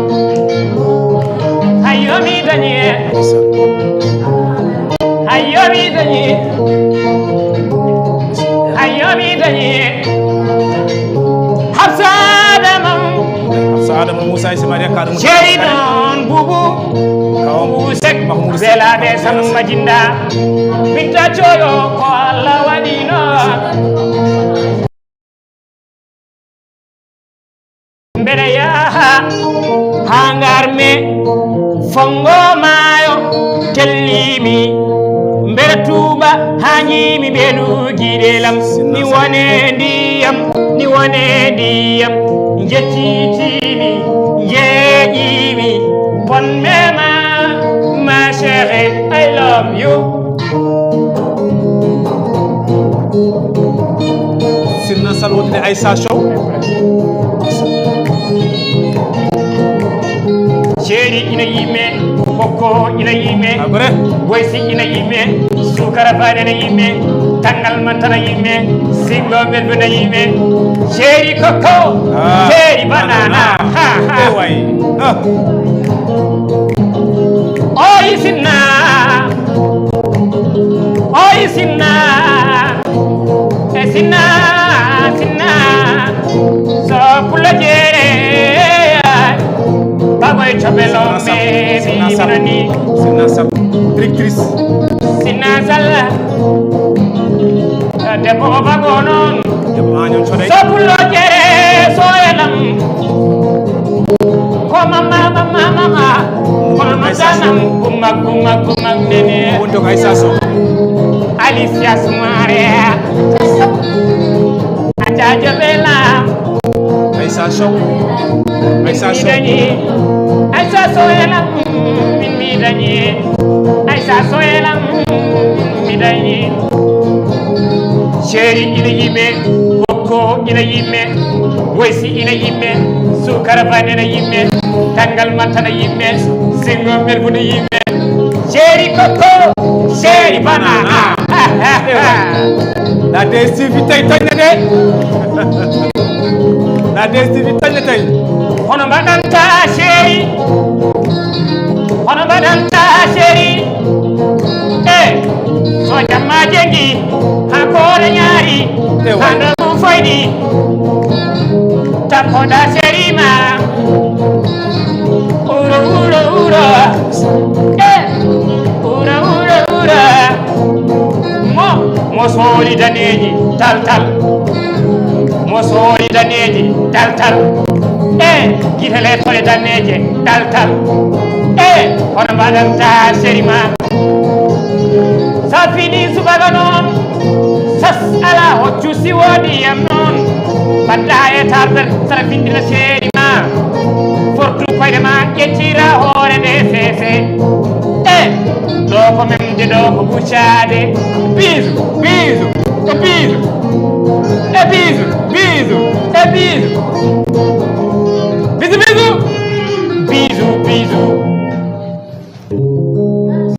Hayo mi dañi. Ndeysaan. Hayo mi dañi. Hayo mi dañi. Moussa Issa Maria Kar Moussa. Cey noon bubu. Kaw Bubu Sek. Mahmoud Sek. Belaaɗe Samba Jinda. Bitta coyo ko Allah waɗino. Mbeɗa yaha haa ngarmi fonngo maayo, tellimi. Mbeɗa tuuba haa njiimi ɓeɗu giɗelam. Ni wone ndiyam, ni wone ndiyam. Njettitimi, njeeƴimi. Bon mema, ma chérie, I love you. Sinna Sall wonde Aïssa Sow. Ceeri ina yiɗme, kokko ina yiɗme, Abre. Waysi ina yiɗme, sukara baɗe ina yiɗme, tangal mantana yiɗme, singo ɓerɓe ina yiɗme. Ceeri kokko, ah, ceeri banana. Ha, ha. E way. Ah. Oyi sinna. Oyi sinna. E sinna, sinna. So pulo jeere. Bagoy cobelo me mi minoni. Sinna Sab. Directrice. Sinna Sal. Debbo o bago noon. Debbo ma ñon codey. So pulo jeere so elam. Ko mama, mama, mama. Kono noon danam gumma, gumma, gumma nene. Wonto ko Aïssa Sow. Alicia Soumaré. Aja Jabela. Aïssa Sow. Aïssa Sow. Dañi. Aïssa Sow elam. Min mi dañi. Aïssa Sow elam. Mi dañi. Chéri ina yiɗme. Ko ina yiɗme, Waysi ina yiɗme, Sukara Bane ina yiɗme, Tangal Matta ina yiɗme, Singo Melbu ina yiɗme. Chéri Coco, chéri Banana. La D S T V tawi tawi de. La D S T V tawi tawi. Hono mbaɗanta chéri? Hono mbaɗanta chéri? E so jamma jengi, ha koore ñaari, ha ndogu foyni, tappoɗa seri ma. Uro, uro, uro. E uro, uro, uro. Mo, mo soori daneeji, tal, tal. Mo soori daneeji, tal, tal. E gite lettole daneeje, tal, tal. E hono mbaɗanta seri ma? Sa fini subaka noon, sas ala hoccu si woodi yam noon. Badda e tardere, sara findina seeri ma. Fortu koyɗe ma, ƴettira hoore nde sese. E ɗo ko memde, ɗo ko buccaade. Bisu, bisu, e bisu. E bisu, bisu, e bisu. Bisu, bisu. Bisu, bisu.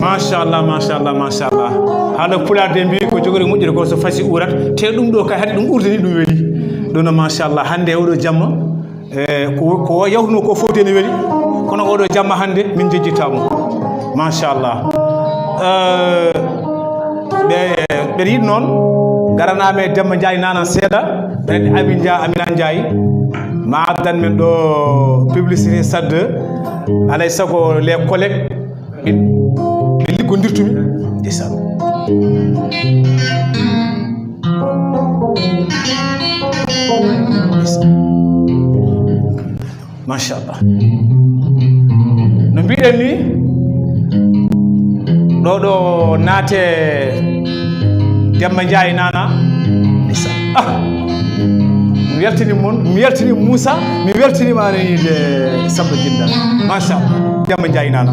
Machallah, machallah, machallah. Haala pulaar de mbi ko jogori moƴƴere ko so fasi uurat. Te ɗum ɗo kay hade ɗum urdini ɗum weli. Ɗum no machallah. Hannde e oɗo jamma, e, ko, ko yawtuno ko fowde ne weli. Kono oɗo jamma hannde min jejjitamo. Machallah. E, ɓe, ɓe yiɗ noon, garanami e Demba Ndiaye nana seeɗa. Ɓe Amin Dia, Amina Ndiaye. Ma addan men ɗo publicité sadde. Alay sago les collègues ɓe, ɓe liggondirtumi. Ndeysaan. Ndeysaan. Machallah. No mbiɗen ni, ɗo ɗo naate Demba Ndiaye nana. Ndeysaan. Ah. Mi weltini mon, mi weltini Moussa, mi weltini ma ne de Samba Jinda. Machallah. Demba Ndiaye nana.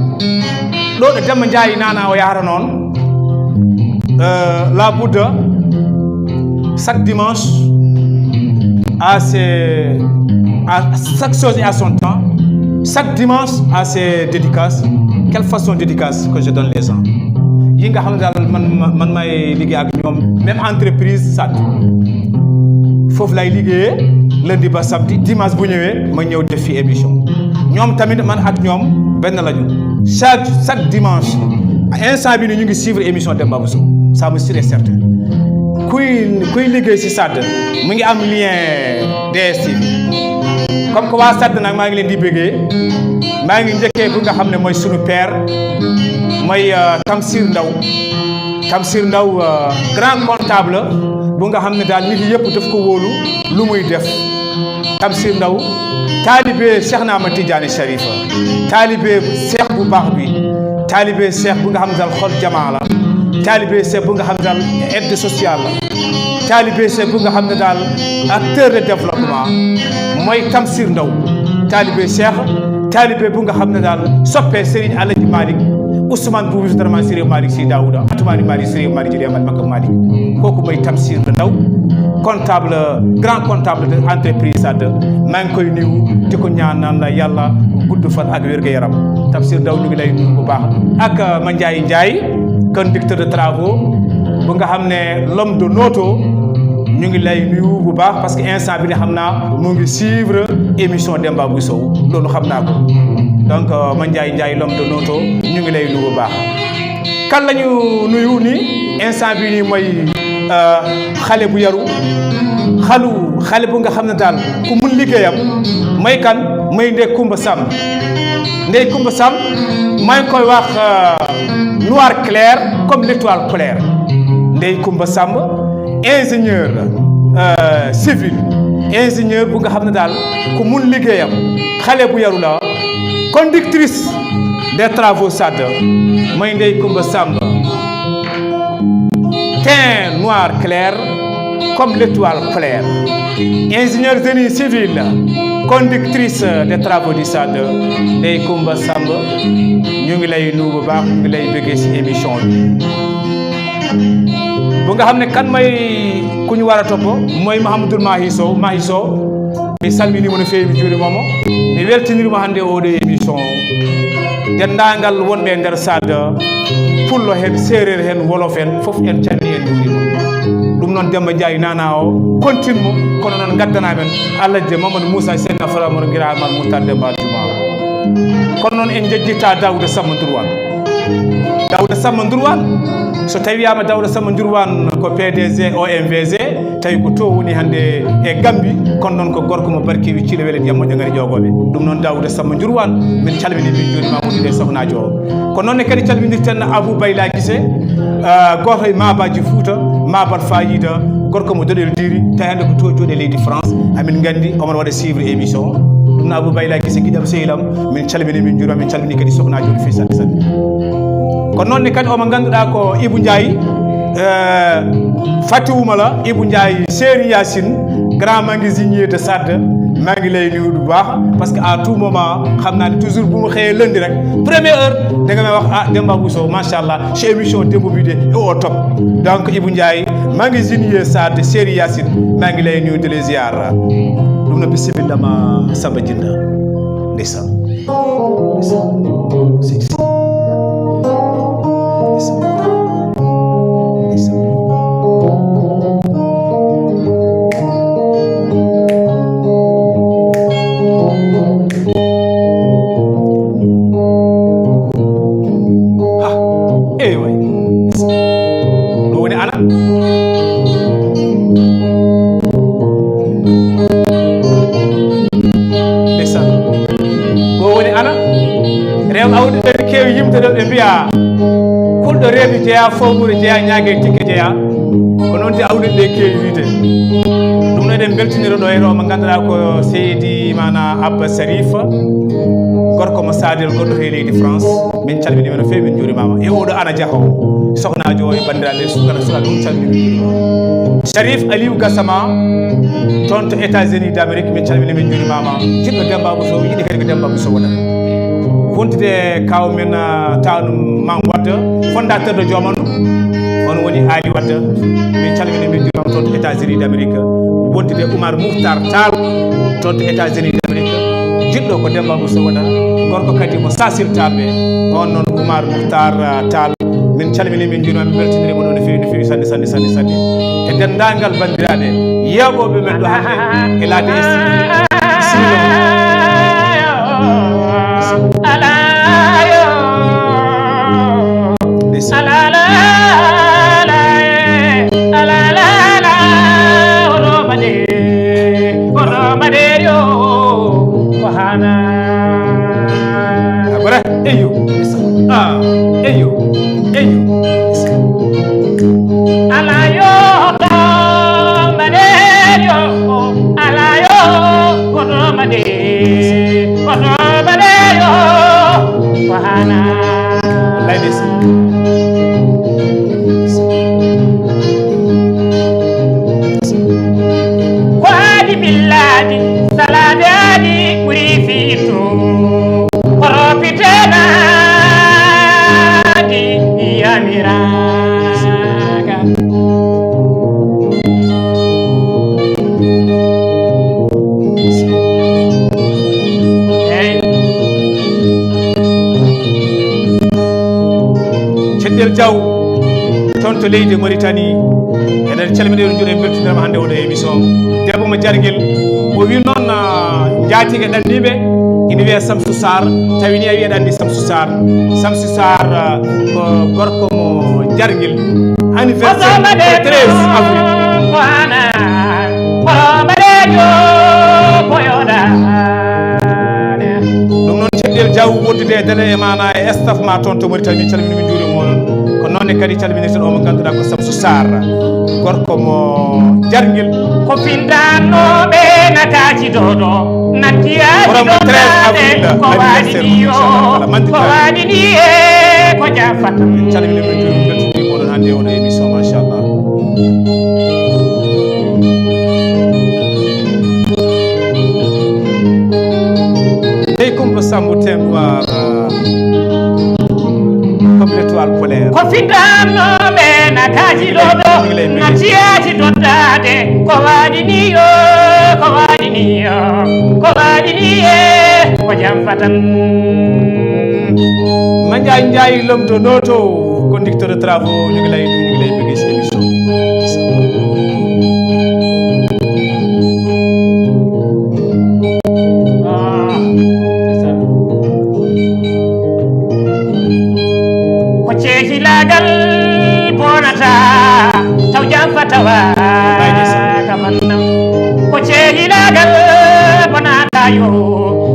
Ɗo ɗo Demba Ndiaye nana o yahata noon. Euh, la Bouddha, chaque dimanche, à ses, à chaque chose et à son temps. Chaque dimanche à ses dédicaces. Quelle façon dédicace que je donne les gens? Yi nga xam ne daal man, man, man may liggéey ak ñoom, même entreprise, sat. Foofu lay liggéeyee lundi ba samedi, dimanche bu ñëwee, ma ñëw def fi émission. Ñoom tamit man ak ñoom benn lañu. Chaque, chaque dimanche, instant bi ni ñu ngi suivre émission Demba Bousso. Ça me sûr et certain. Kuy, kuy liggéey si sat, mu ngi am lien D S T V. Comme que waa Sadda nag, maa ngi leen di bëggee. Maa ngi njëkkee bu nga xam ne mooy sunu père, mooy euh, Tamsir Ndaw. Tamsir Ndaw euh, grand comptable bu nga xam ne daal nit yëpp daf ko wóolu lu muy def. Tamsir Ndaw, taalibe Cheikh Ahmad Tidiane Charifa, taalibe Cheikh bu baax bi, taalibe Cheikh bu nga xam ne daal xol jamaa la, taalibe Cheikh bu nga xam ne daal aide sociale la, taalibe Cheikh bu nga xam ne daal acteur de développement mooy Tamsir Ndaw. Taalibe Cheikh, taalibe bu nga xam ne daal soppe Serigne Alaji Malick, Ousmane Boubou Darman Serigne Malick Sy Daouda, Atoumani Malick Serigne Malick Jëri Amal Makka Malick. Kooku mooy Tamsir Ndaw, comptable, grand comptable de entreprise Sadda. Maa ngi koy nuyu, di ko ñaanal Yàlla gudd fan ak wér gu yaram. Tamsir Ndaw, ñu ngi lay nuyu bu baax, ak euh, Mandiaye Ndiaye, conducteur de travaux bu nga xam ne l'homme de Noto. Ñu ngi lay nuyu bu baax parce que instant bi ne xam naa mu ngi suivre émission Demba Bousso, loolu xam naa ko. Donc euh, Mandiaye Ndiaye, l'homme de Noto, ñu ngi lay nuyu bu baax. Kan la ñu nuyu ni instant bi nii mooy euh, xale bu yaru, xalu xale bu nga xam ne daal ku mun liggéeyam. Mooy kan? Mooy Ndeye Koumba Samb. Ndeye Koumba Samb, maa ngi koy wax euh, noir clair comme l'étoile polaire. Ndeye Koumba Samb, ingénieur euh, civil, ingénieur bu nga xam ne daal ku mun liggéeyam, xale bu yaru la, conductrice des travaux Sadda, mooy Ndeye Koumba Samb. Teint noir clair comme l'étoile polaire. Ingénieur génie civil, conductrice des travaux du Sadda, Ndeye Koumba Samb, ñu ngi lay nuyu bu baax, ñu ngi lay bëggee ci émission bi. Bu nga xam ne kan mooy ku ñu war a topp, mooy Mahamadou Mahi Sow. Mahi Sow, mi salmini mo no feewi, mi juurima mo, mi weltinirima hannde e oɗo émission. Denndaangal wonɓe e nder Sadda, pullo heen, seereer heen, wolof heen, fof en calmini, en njuurima. Ɗum noon Demba Ndiaye nana o, kontin mo, kono noon ngaddana men Alhaji Mamadou Moussa Seyna Fara Mor Gira Mal Moutar Demba Juma. Kono noon en njejjita Daouda Samba Ndourwane. Daouda Samba Ndourwane, so tawiyama Daouda Samba Ndourwane ko P D G O M V G, tawi ko to woni hannde e Gambie, kono noon ko gorko mo barkewi ciile wele ndiyam moƴƴo ngari ƴogoɓe. Ɗum noon Daouda Samba Ndourwane, min calmini, min juurima wondude e sohnajo o. Ko noon ne kadi calminirten Abou Bayla Gise, ah, goto e mabaji Fouta, mabal fayida, gorko mo doɗel diri, tawi hannde ko to jooɗi e leydi France. Amin nganndi omo waɗa suivre émission o. Ɗum no Abou Bayla Gise, giɗam, sehilam, min calmini, min juurima, min calmini kadi sohnajo o no feewi sanne sanne. Ko noon ne kadi omo ngannduɗaa ko Ibou Ndiaye, eh, Fatou Oumala, Ibou Ndiaye, Seri Yacine, grand magasinier de Sadda, maa ngi lay nuyu bu baax, parce que à tout moment, xam naa ne toujours bu mu xëyee lundi rek, première heure, da nga may wax, "Ah, Demba Bousso, macha Allah, si émission Demba bi de, e au top." Donc, Ibou Ndiaye, magasinier Sadda, Seri Yacine, maa ngi lay nuyu, di la ziar. Ɗum no bisimilla ma Samba Jinda. Ndeysaan. Ndeysaan. Seydi. Ndeysaan. Ndeysaan. Ha, eey way. Ɗo woni Ana. Ndeysaan. Ɗo woni Ana. Rewɓe awdi ɓe keewi yimde ɗo, ɓe mbiya, "Kulɗo reedu jeya, fowru jeya, ñaage tikke jeya." Ko noon de awdi ɗe keewi wiide. Ɗum noon eɗen mbeltinira ɗo e ɗo mo ngannduɗaa ko seydi mana Abba Sarif, gorko mo Sadel, gonɗo he leydi France. Min calmini men no feewi, min njuurimaama. E oɗo Ana Diakho, sohnaajo o e banndiraaɓe, sukara, sukara, ɗum calmini, min njuurimaama. Sharif Aliou Gassama, toon to États-Unis d'Amérique, min calmini, min njuurimaama. Jiɗɗo Demba Bousso, yiɗi kadi ko Demba Bousso wonata. Wontude kaaw men, ah, tawnum Mam Wadde, fondateur de Joman, on woni Ali Wadde. Min calmini, min njuurimaama toon to États-Unis d'Amérique. Wontude Oumar Mouhtar Tall, toon to États-Unis d'Amérique. Jiɗɗo ko Demba Bousso wonata, gorko kadi mo Sassine Tall ɓe. On noon Oumar Mouhtar, ah, Tall. Min calmini, min njuurimaama, min mbeltiniri mo ɗo no feewi, no feewi, sanne, sanne, sanne, sanne. E denndaangal banndiraaɓe yeeɓooɓe men ɗo hannde e Laade S T V. Bisimilla. Ndeysaan. Wallaay ndeysaan. Ko aadi ɓillaadi, salaade aadi ɓuri fiitu. Ko roppiteenaadi yamiraaka. Eey. Ceɗɗel Diaw, toon to leydi Mauritanie. Eɗen calmina, eɗen njuura, en mbeltiniima hannde oɗo émission. Debbo mo Jarngel, o wi noon, ah, njaatige ɗanniiɓe, ina wiyee Samsu Sarr, tawi ni a wi aɗa anndi Samsu Sarr. Samsu Sarr, ah, ko gorko mo Jarngel. Anniversaire ko treize avril. Ɗum noon, Ceɗɗel Diaw wondude e Dene e Mana e staff ma toon to Mauritanie, min calmini, min njuurima onon. Ko noon ne kadi calminirten o mo ngannduɗaa ko Samsu Sarr, gorko mo Jarngel. Ko finndannooɓe nataaji dodo, natti aji dodaade, ko waɗi ni yo, ko waɗi ni e ko jafata. Min calmini, min njuurima, min mbeltiniima onon hannde e oɗo émission, machallah. Ndey Kumba Sambu Teem Waara, comme l'étoile polaire. Ko finndannooɓe nataaji dodo, natti aji dodaade, ko waɗi ni yo, ko waɗi ni yo, ko waɗi ni e ko jam fatan. Mandiaye Ndiaye Lomto Noto, conducteur de travaux, ñu ngi lay nuyu, ñu ngi lay bëgg si émission bi. Ko ceehilaagal bonata, taw jam fatawa ka fannam. Ko ceehilaagal bonata yo,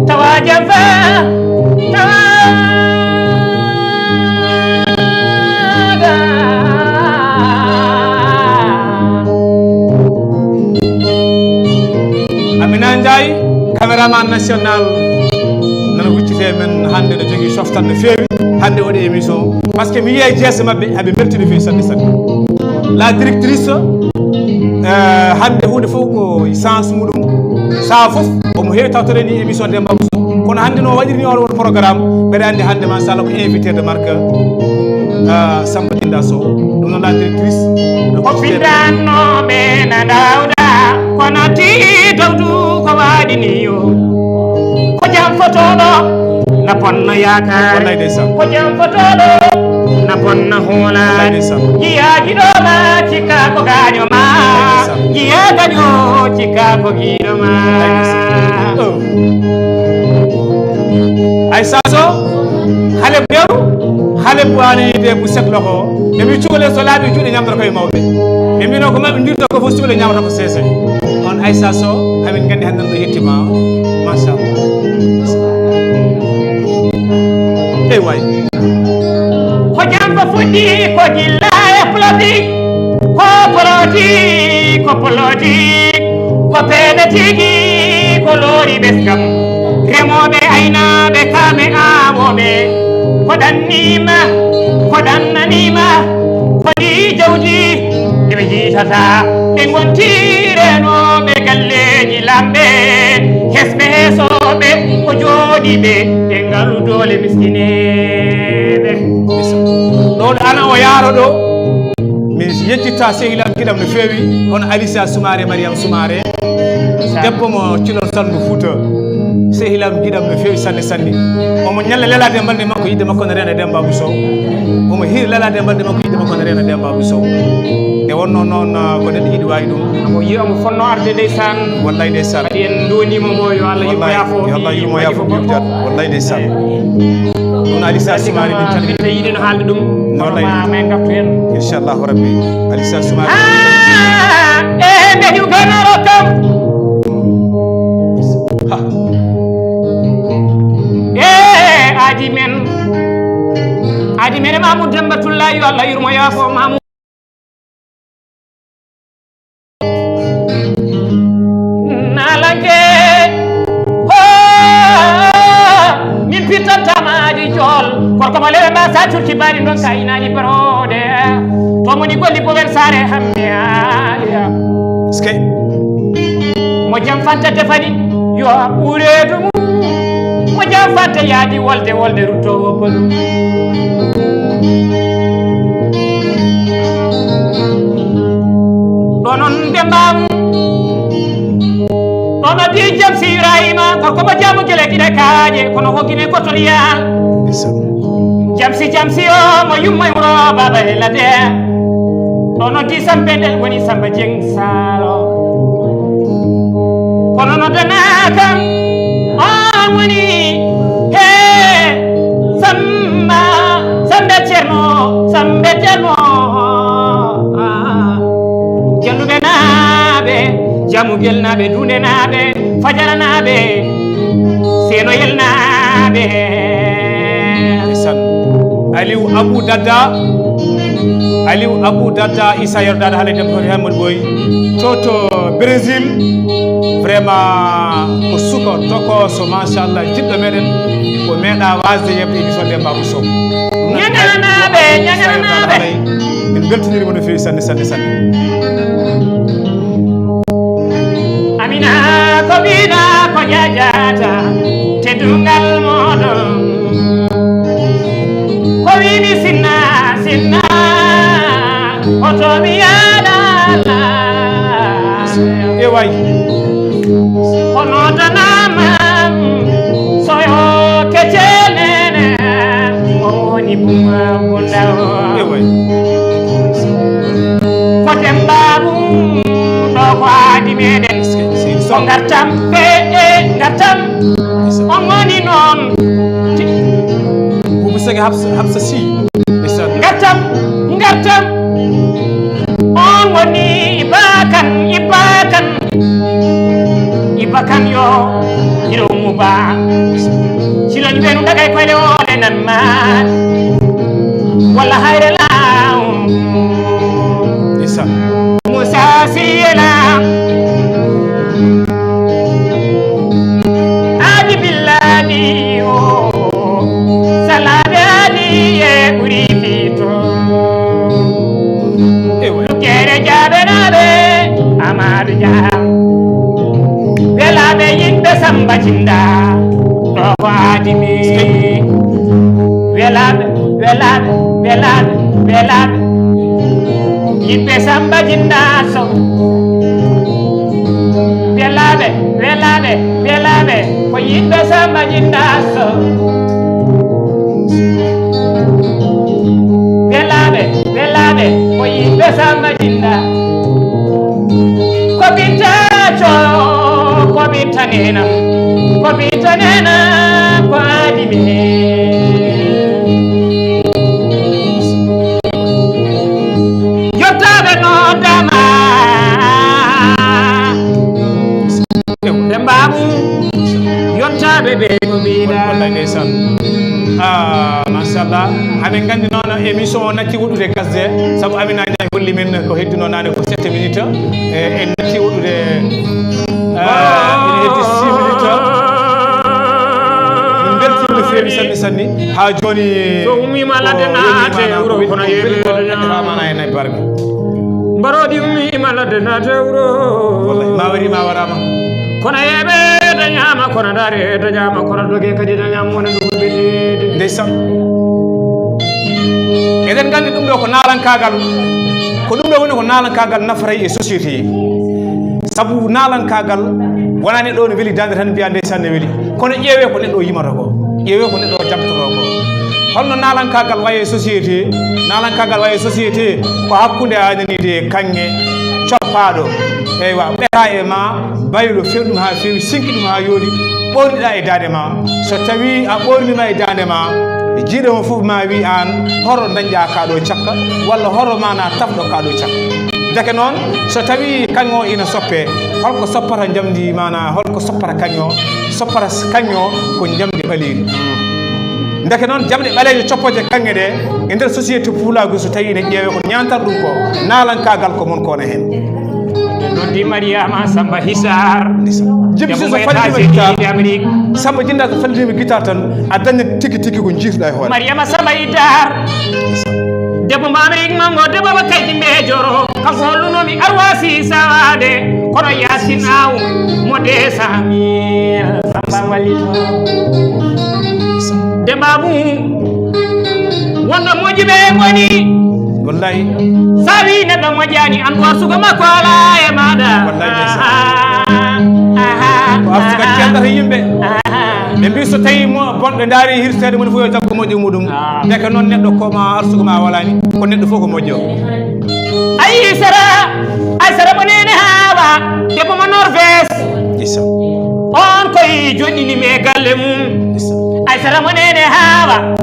tawa jam fa, tawa. Amina Ndiaye, caméraman national, nana huccite men hannde, no jogii softan no feewi hannde oɗo émission, parce que mi yiyii jeese maɓɓe, aɓe mbelti no feewi sanne sanne. La directrice, euh, hannde huunde fof ko sens muɗum, saha fof omo heewi tawtore ni émission Demba Bousso. Kono hannde no waɗiri ni oɗo won programme, mbeɗa anndi hannde machallah ko invité de marque, ah, Samba Ginda Sow. Ɗum noon la directrice. Ko finndannooɓe na ndawda, kono ti dawdu ko waɗi ni yo. Ko jam fotooɗo na bonna yaakaare. Wallaay ndeysaan. Ko jam fotooɗo na bonna hoolaare. Wallaay ndeysaan. Jiyaaji ɗo ma cikka ko gaaño ma. Wallaay ndeysaan. Jiyaa gaño cikka ko giiɗo ma. Wallaay ndeysaan. Oh. Ay Saso, xale bu yaru, xale bu waane yi dee bu set loxo. Ɓe mbi cukalel so laaɓi juuɗe ñamdata koye mawɓe. Ɓe mbino ko maɓe njurta ko fof cukalel ñamata ko seese. On Aïssa Sow, amin nganndi hannde no yettima. Machallah. Ey way. Ko jam ko fuɗɗi ko gilla e ploti, ko ploti, ko ploti, ko peene tigi, ko loori ɓeskam. Remooɓe, aynaaɓe, kaame aawooɓe, ko ɗannima, ko ɗannanima, ko ndi jawdi nde ɓe jiitata, ɓe ngonti renooɓe galleeji lamɓe, hesɓe heesooɓe, ko jooɗiiɓe e ngalu doole miskineeɓe. Ɗo ɗo ana o yaaro ɗo, mi yejjitta sehil am giɗam no feewi, hono Alicia Soumaré, Mariam Soumaré, debbo mo Cilor Salndu Fouta. Sehil am giɗam no feewi sanne sanne. Omo ñalla lelaade e balɗe makko, yiɗde makko no reena Demba Abou Sow. Omo hiiri lelaade e balɗe makko, yiɗde makko no reena Demba Abou Sow. Nde wonno noon, ah, ko neɗɗo yiɗi waawi ɗum. Omo yiya omo fonno arde ndeysaan. Wallay ndeysaan. Kadi en ndonimo mo, yo Allah yurmo yaafo. Yo Allah yurmo yaafo, Diouf Diatta. Wallay ndeysaan. Ɗum Alicia Soumaré min calmini. Ɓiɓɓe yiɗi no haalde ɗum. Wallay. Kono ma men ngartu heen. Inchallahu Rabbi. Alicia Soumaré. Ah, e mbeɗu ganaro kam. Ha. E aadi men. Aadi men e Mamoudou Demba Tulla, yo Allah yurmo yaafo Mamoudou. Naalanke, ho, min pittantama aadi jool, ko Ko mo lewe ma sa curki bari ɗon ka inaali barode. To moni golli bowen sare hammi aliya. Ske. Mo jam fanta tefani yo ɓuredu mum. Mo jam fanta yaadi wolde wolde ruttowo bolu. Ɗo non de mbamu. Ono di jam si Ibrahima gorko mo jamu gele gine kaaje kono ko gine gotol yaal. Jam si jam si o mo yumma e wuro baba e lade. Ono di sambe del woni samba jeng salo. Kono no dana kam on woni he samba sambe cerno sambe cerno. Jalluɓe naaɓe, Jamugel naaɓe, Dunde naaɓe, Fajara naaɓe, Seenoyel naaɓe. Ndeysaan. Aliou Abou Dadda, Aliou Abou Dadda, Issa Yero Dada, haalay debbo foti Hammadou Boy. To, to Brésil, vraiment, ko suka tokooso, machallah, jiɗɗo meɗen, ko meeɗa wasde yeɓde émission Demba Ousseau. Ñaŋananaaɓe, Ñaŋananaaɓe. Min beltinirima no feewi sanne, sanne, sanne. Amina ko wina ko jajata teddungal moɗon. Ko wini sinna, sinna, hoto mi yaɗala. E way. Kono tanama soyo kecenene o woni buma bunda o. E way. Ko Demba Bum ɗo ko aadi meɗen. Ko ngartam ɓe e ngartam. On woni noon. Bubu Sege Hafsa, Hafsa Si. Ndeysaan. Ngartam, ngartam. On woni Ibakan, Ibakan. Ibakan yo, iro muba. Silon benu dagay koyle ole nan ma. Wala hayre law. Ndeysaan. Musa Siyela. Adi Billadi o. Salade Adi e ɓuri fito. Ewa. Kere jaɓe naɓe Amadou Dia. Welaɓe yimɓe Samba Jinda. Ɗo ko adimi. Welaɓe, welaɓe, welaɓe, welaɓe. Yimɓe Samba Jinda so. Welaɓe, welaɓe, welaɓe. Ko yimɓe Samba Jinda so. Welaɓe, welaɓe. Ko yimɓe Samba Jinda. Ko binta co, ko binta nena, ko binta nena, ko adimi. Yottaɓe noddama. Dembaɓu, yottaɓe ɓe ko mbiɗa. Wallahi ndeysaan. Ah, machallah. Amin nganndi noon émission o natti woɗɗude gasde, sabu Amina Dia holli min ko heddino naane ko sept minutes. E, en natti woɗɗude, ah, ina heddi six minutes. Min mbeltiima no feewi sanne sanne. Haa jooni so ummiima ladde naate wuro kono yeɓe daña. Mana e nayi barga. Mbaroɗi ummiima ladde naate wuro. Wallahi, ma wari ma waraama. Kono yeɓe dañaama, kono dare dañaama, kono doge kadi dañaama, wona ɗum ɓe deede. Ndeysaan. Eɗen nganndi ɗum ɗo ko naalankaagal. Ko ɗum ɗo woni ko naalankaagal nafray e société. Sabu naalankaagal wonaa neɗɗo o no weli daande tan mbiya ndeysaan ne weli. Kono ƴeewee ko neɗɗo o yimata ko. Ƴeewee ko neɗɗo o jaɓtotoo ko. Holno naalankaagal wayi e société? Naalankaagal wayi e société ko hakkunde a nani de kaŋŋe coppaaɗo. Eywa, ɓetaa e ma, baylo few ɗum haa feewi, sinki ɗum haa yooɗi, ɓoorniɗaa e daande ma. So tawii a ɓoorniima e daande ma, jiiɗo mo fof ma wi aan, horo dañɗaa kaa ɗo cakka, walla horo maanaa tafɗo kaa ɗo cakka. Ndeke noon, so tawii kaŋŋe o ina soppee, holko soppata njamndi maanaa, holko soppata kaŋŋe o? Soppata kaŋŋe o ko njamndi ɓaleeri. Ndeke noon, jamɗe ɓaleeje coppooje kaŋŋe ɗe, e nder société pulaagu, so tawii ene ƴeewee ko ñaantal ɗum ko, naalankaagal ko mon ko wona heen. Di Mariama Samba Hisar. Jibsi so fallima guitar. Samba Jinda so fallima guitar tan a dañat tigi tigi ko jiituɗa e hoore. Mariama Samba Hisar. Debbo mo Amerik mango debbo ba kaydi mbe joro. Kanko hollunomi arwasi sawade. Kono yasin aw mo de Samir Samba wallito. Dembabu wonno moji be ngoni. Wallahi. Sawi neɗɗo moƴƴani an ko arsugo makko ala e maɗa. Wallahi ndeysaan. Ko arsugo cendata yimɓe. Ɓe mbi so tawi mo bonɓe ndaari hirteede moni fof yo jaggo moƴƴo muɗum. Ndeke noon neɗɗo koma arsugo ma walani ko neɗɗo fof ko moƴƴo. Aysara, Aysara mo nene hawa debbo mo Norvège. Isa. On koy joɗɗini me galle mum. Isa. Aysara mo nene hawa.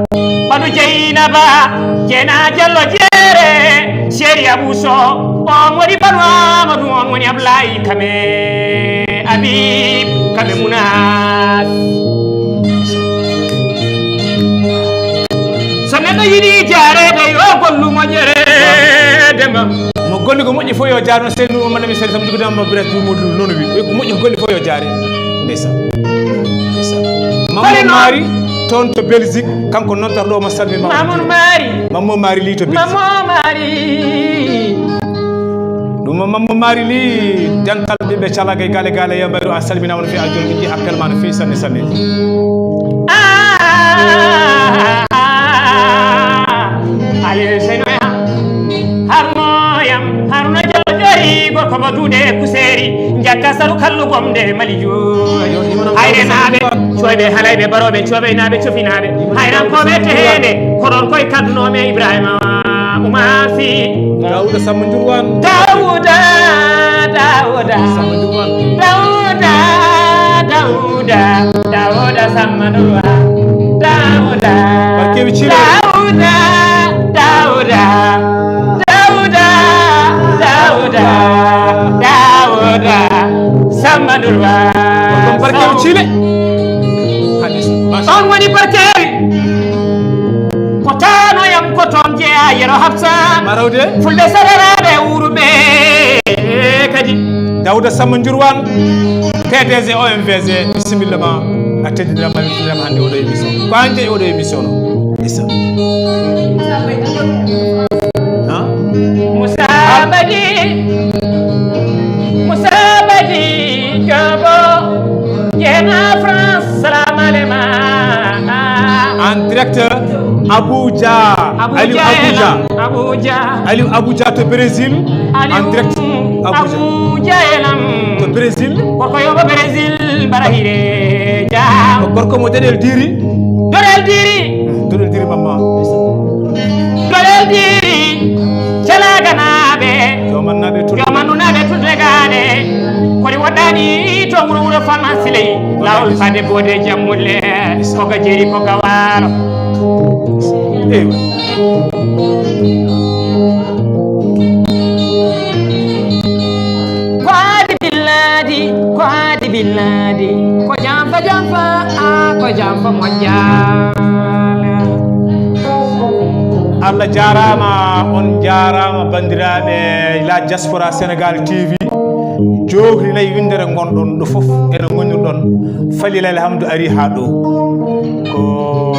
Banu Jeynaba, Jeyna Jallo Jeere, Seri Abu So, on woni Banu Amadu, on woni Ablayi Kame, Abib Kame Munas. So neɗɗo yiɗi jaareede yo gollu moƴƴere demba. Mo golli ko moƴƴi fof yo jaare, no Seydou Oumar Lamine Sène Samdou Dame Bref Dou Modou nono wi. Ko moƴƴi ko golli fof yo jaare. Ndeysaan. Ndeysaan. Mamma Mari toon to Belgique, kanko noon tato ɗo mo salmi ma. Mamour Mari. Mamma Mari li to Belgique. Mamma Mari. Ɗum o Mamma Mari li dental ɓiɓɓe calaga e gale gale yambayru a salminama no fewi a jolɗinji appel ma no fewi sanne sanne. Ah, ah, ah, ah. Aliou Seynoya. Harnoyam, Haruna Jallo Jori, gorko mo duuɗe Kuseri, Jakka Saru Kallu Gomde Mali Joojo. Hayre naaɓe, coyɓe halayɓe, baroɓe, coɓe naaɓe, cofi naaɓe. Hayrankooɓe teheede, ko ɗon koye kaddunoomi e Ibrahima Oumar Sy. Daouda Samba Njourwane. Daouda, Daouda. Samba Njourwane. Daouda, Daouda, Daouda Samba Njourwane. Daouda. Barkewi Ciro. Daouda, Daouda, Daouda, Daouda, Daouda, Samba Ndourba. Ɗum barkeeɓe Ciile. Ɗon woni barkeeɓe. Ko taanoyam ko toon jeyaa Yero Hafsa. Marawde. Fulɓe sararaaɓe wuuruɓe kadi. Daouda Samba Njourwane, P D G O M V G, bisimilla ma. A teddiniraama, a weltiniraama hannde oɗo émission. Ko an jeyi oɗo émission no? Isa. Ha? Moussa Badi. Moussa Badi Diobo. Jeena France. Salam alema. En direct Abuja. Abuja. Aliou Abuja. Abuja. Aliou Abuja to Brésil. Aliou en direct Abuja. Abuja elam. To Brésil. Gorko yoɓo Brésil, bara hire jam. Ko gorko mo Doɗel Diri. Doɗel Diri. Doɗel Diri mamma. Doɗel Diri. Calaganaaɓe. Jomannaɓe tulɓe. Jomannunaɓe tulɓe gaane. Kori woɗɗani to wuro wuro Fama Siley. Lawol fade bode jammulle. Ko gajeri ko gawaro. Ewa. Ko aadi billadi, ko aadi billadi, ko jamfa jamfa, a ko jamfa moƴƴa. Allah jarama, on jarama bandiraɓe la diaspora Sénégal T V. Jowri nayi windere gonɗon ɗo fof ene gonirɗon. Falilal hamdu ari ha ɗo. Ko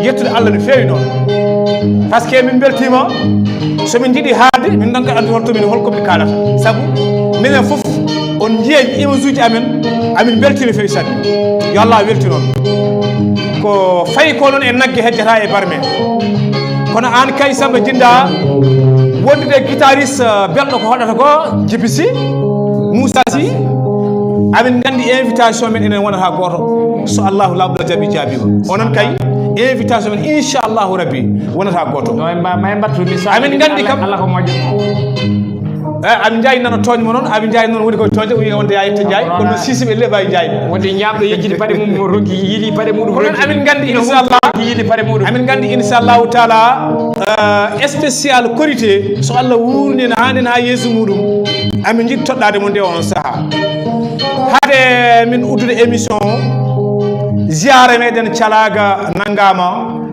yettude Allah no feewi noon. Par ce que min beltima, so min jiiɗi haalde, min nanka andu holto min, holko min kaalata. Sabu minen fof on jiya image uji amen, amin belti no feewi sanne. Yo Allah weltin on. Ko fayi ko noon e nagge hejjata e barme. Kono an kay Samba Jinda, wondude guitariste, eh, belɗo ko hoɗata ko, Djiby Sy, Moussa Sy, amin nganndi invitation men enen wonata gooto. So Allahu laaɓɗo jaɓi, jaɓiima. Onon kay, invitation men, inchallahu rabbi, wonata gooto. No en mba-, ma en mbattu mi sa-, amin nganndi kam. Allah ko moƴƴo. Eh, amin njaayi nano tooñ mo noon, amin njaayi noon woni koye tooñde, o wiya wonde yaa yette Njaay, kono noon Sisi ɓe leɓa e Njaay. Wonde ñaamɗo yejjiti paɗe mum, mo ronki yiili paɗe muɗum, ronki. Kono amin nganndi, inchallah, yiili paɗe muɗum. Amin nganndi, inchallahu taala, eh, spécial Korité, so Allah wuurni en haa nden haa yeeso muɗum, amin njiɗi toɗɗaade mo nde on sahaa. Hade min uddude émission o, ziyaara meɗen calaaga nanngaama,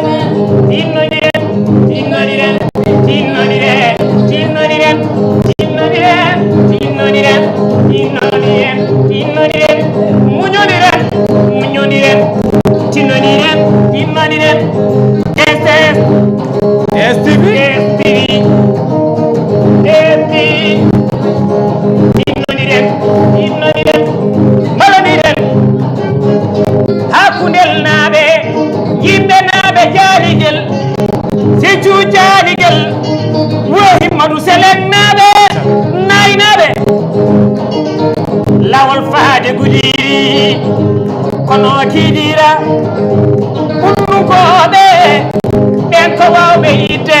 S T S, S T V, S T V, S T V. Innodiren, innodiren, mbalodiren. Hakkunel naaɓe, yimɓe naaɓe jaaligel, siccu jaaligel, wo himmadu selen naaɓe, nayi naaɓe. Lawol faade Gudiri, kono kiidira, unnukooɓe, ɓen ko waawɓe yiɗde.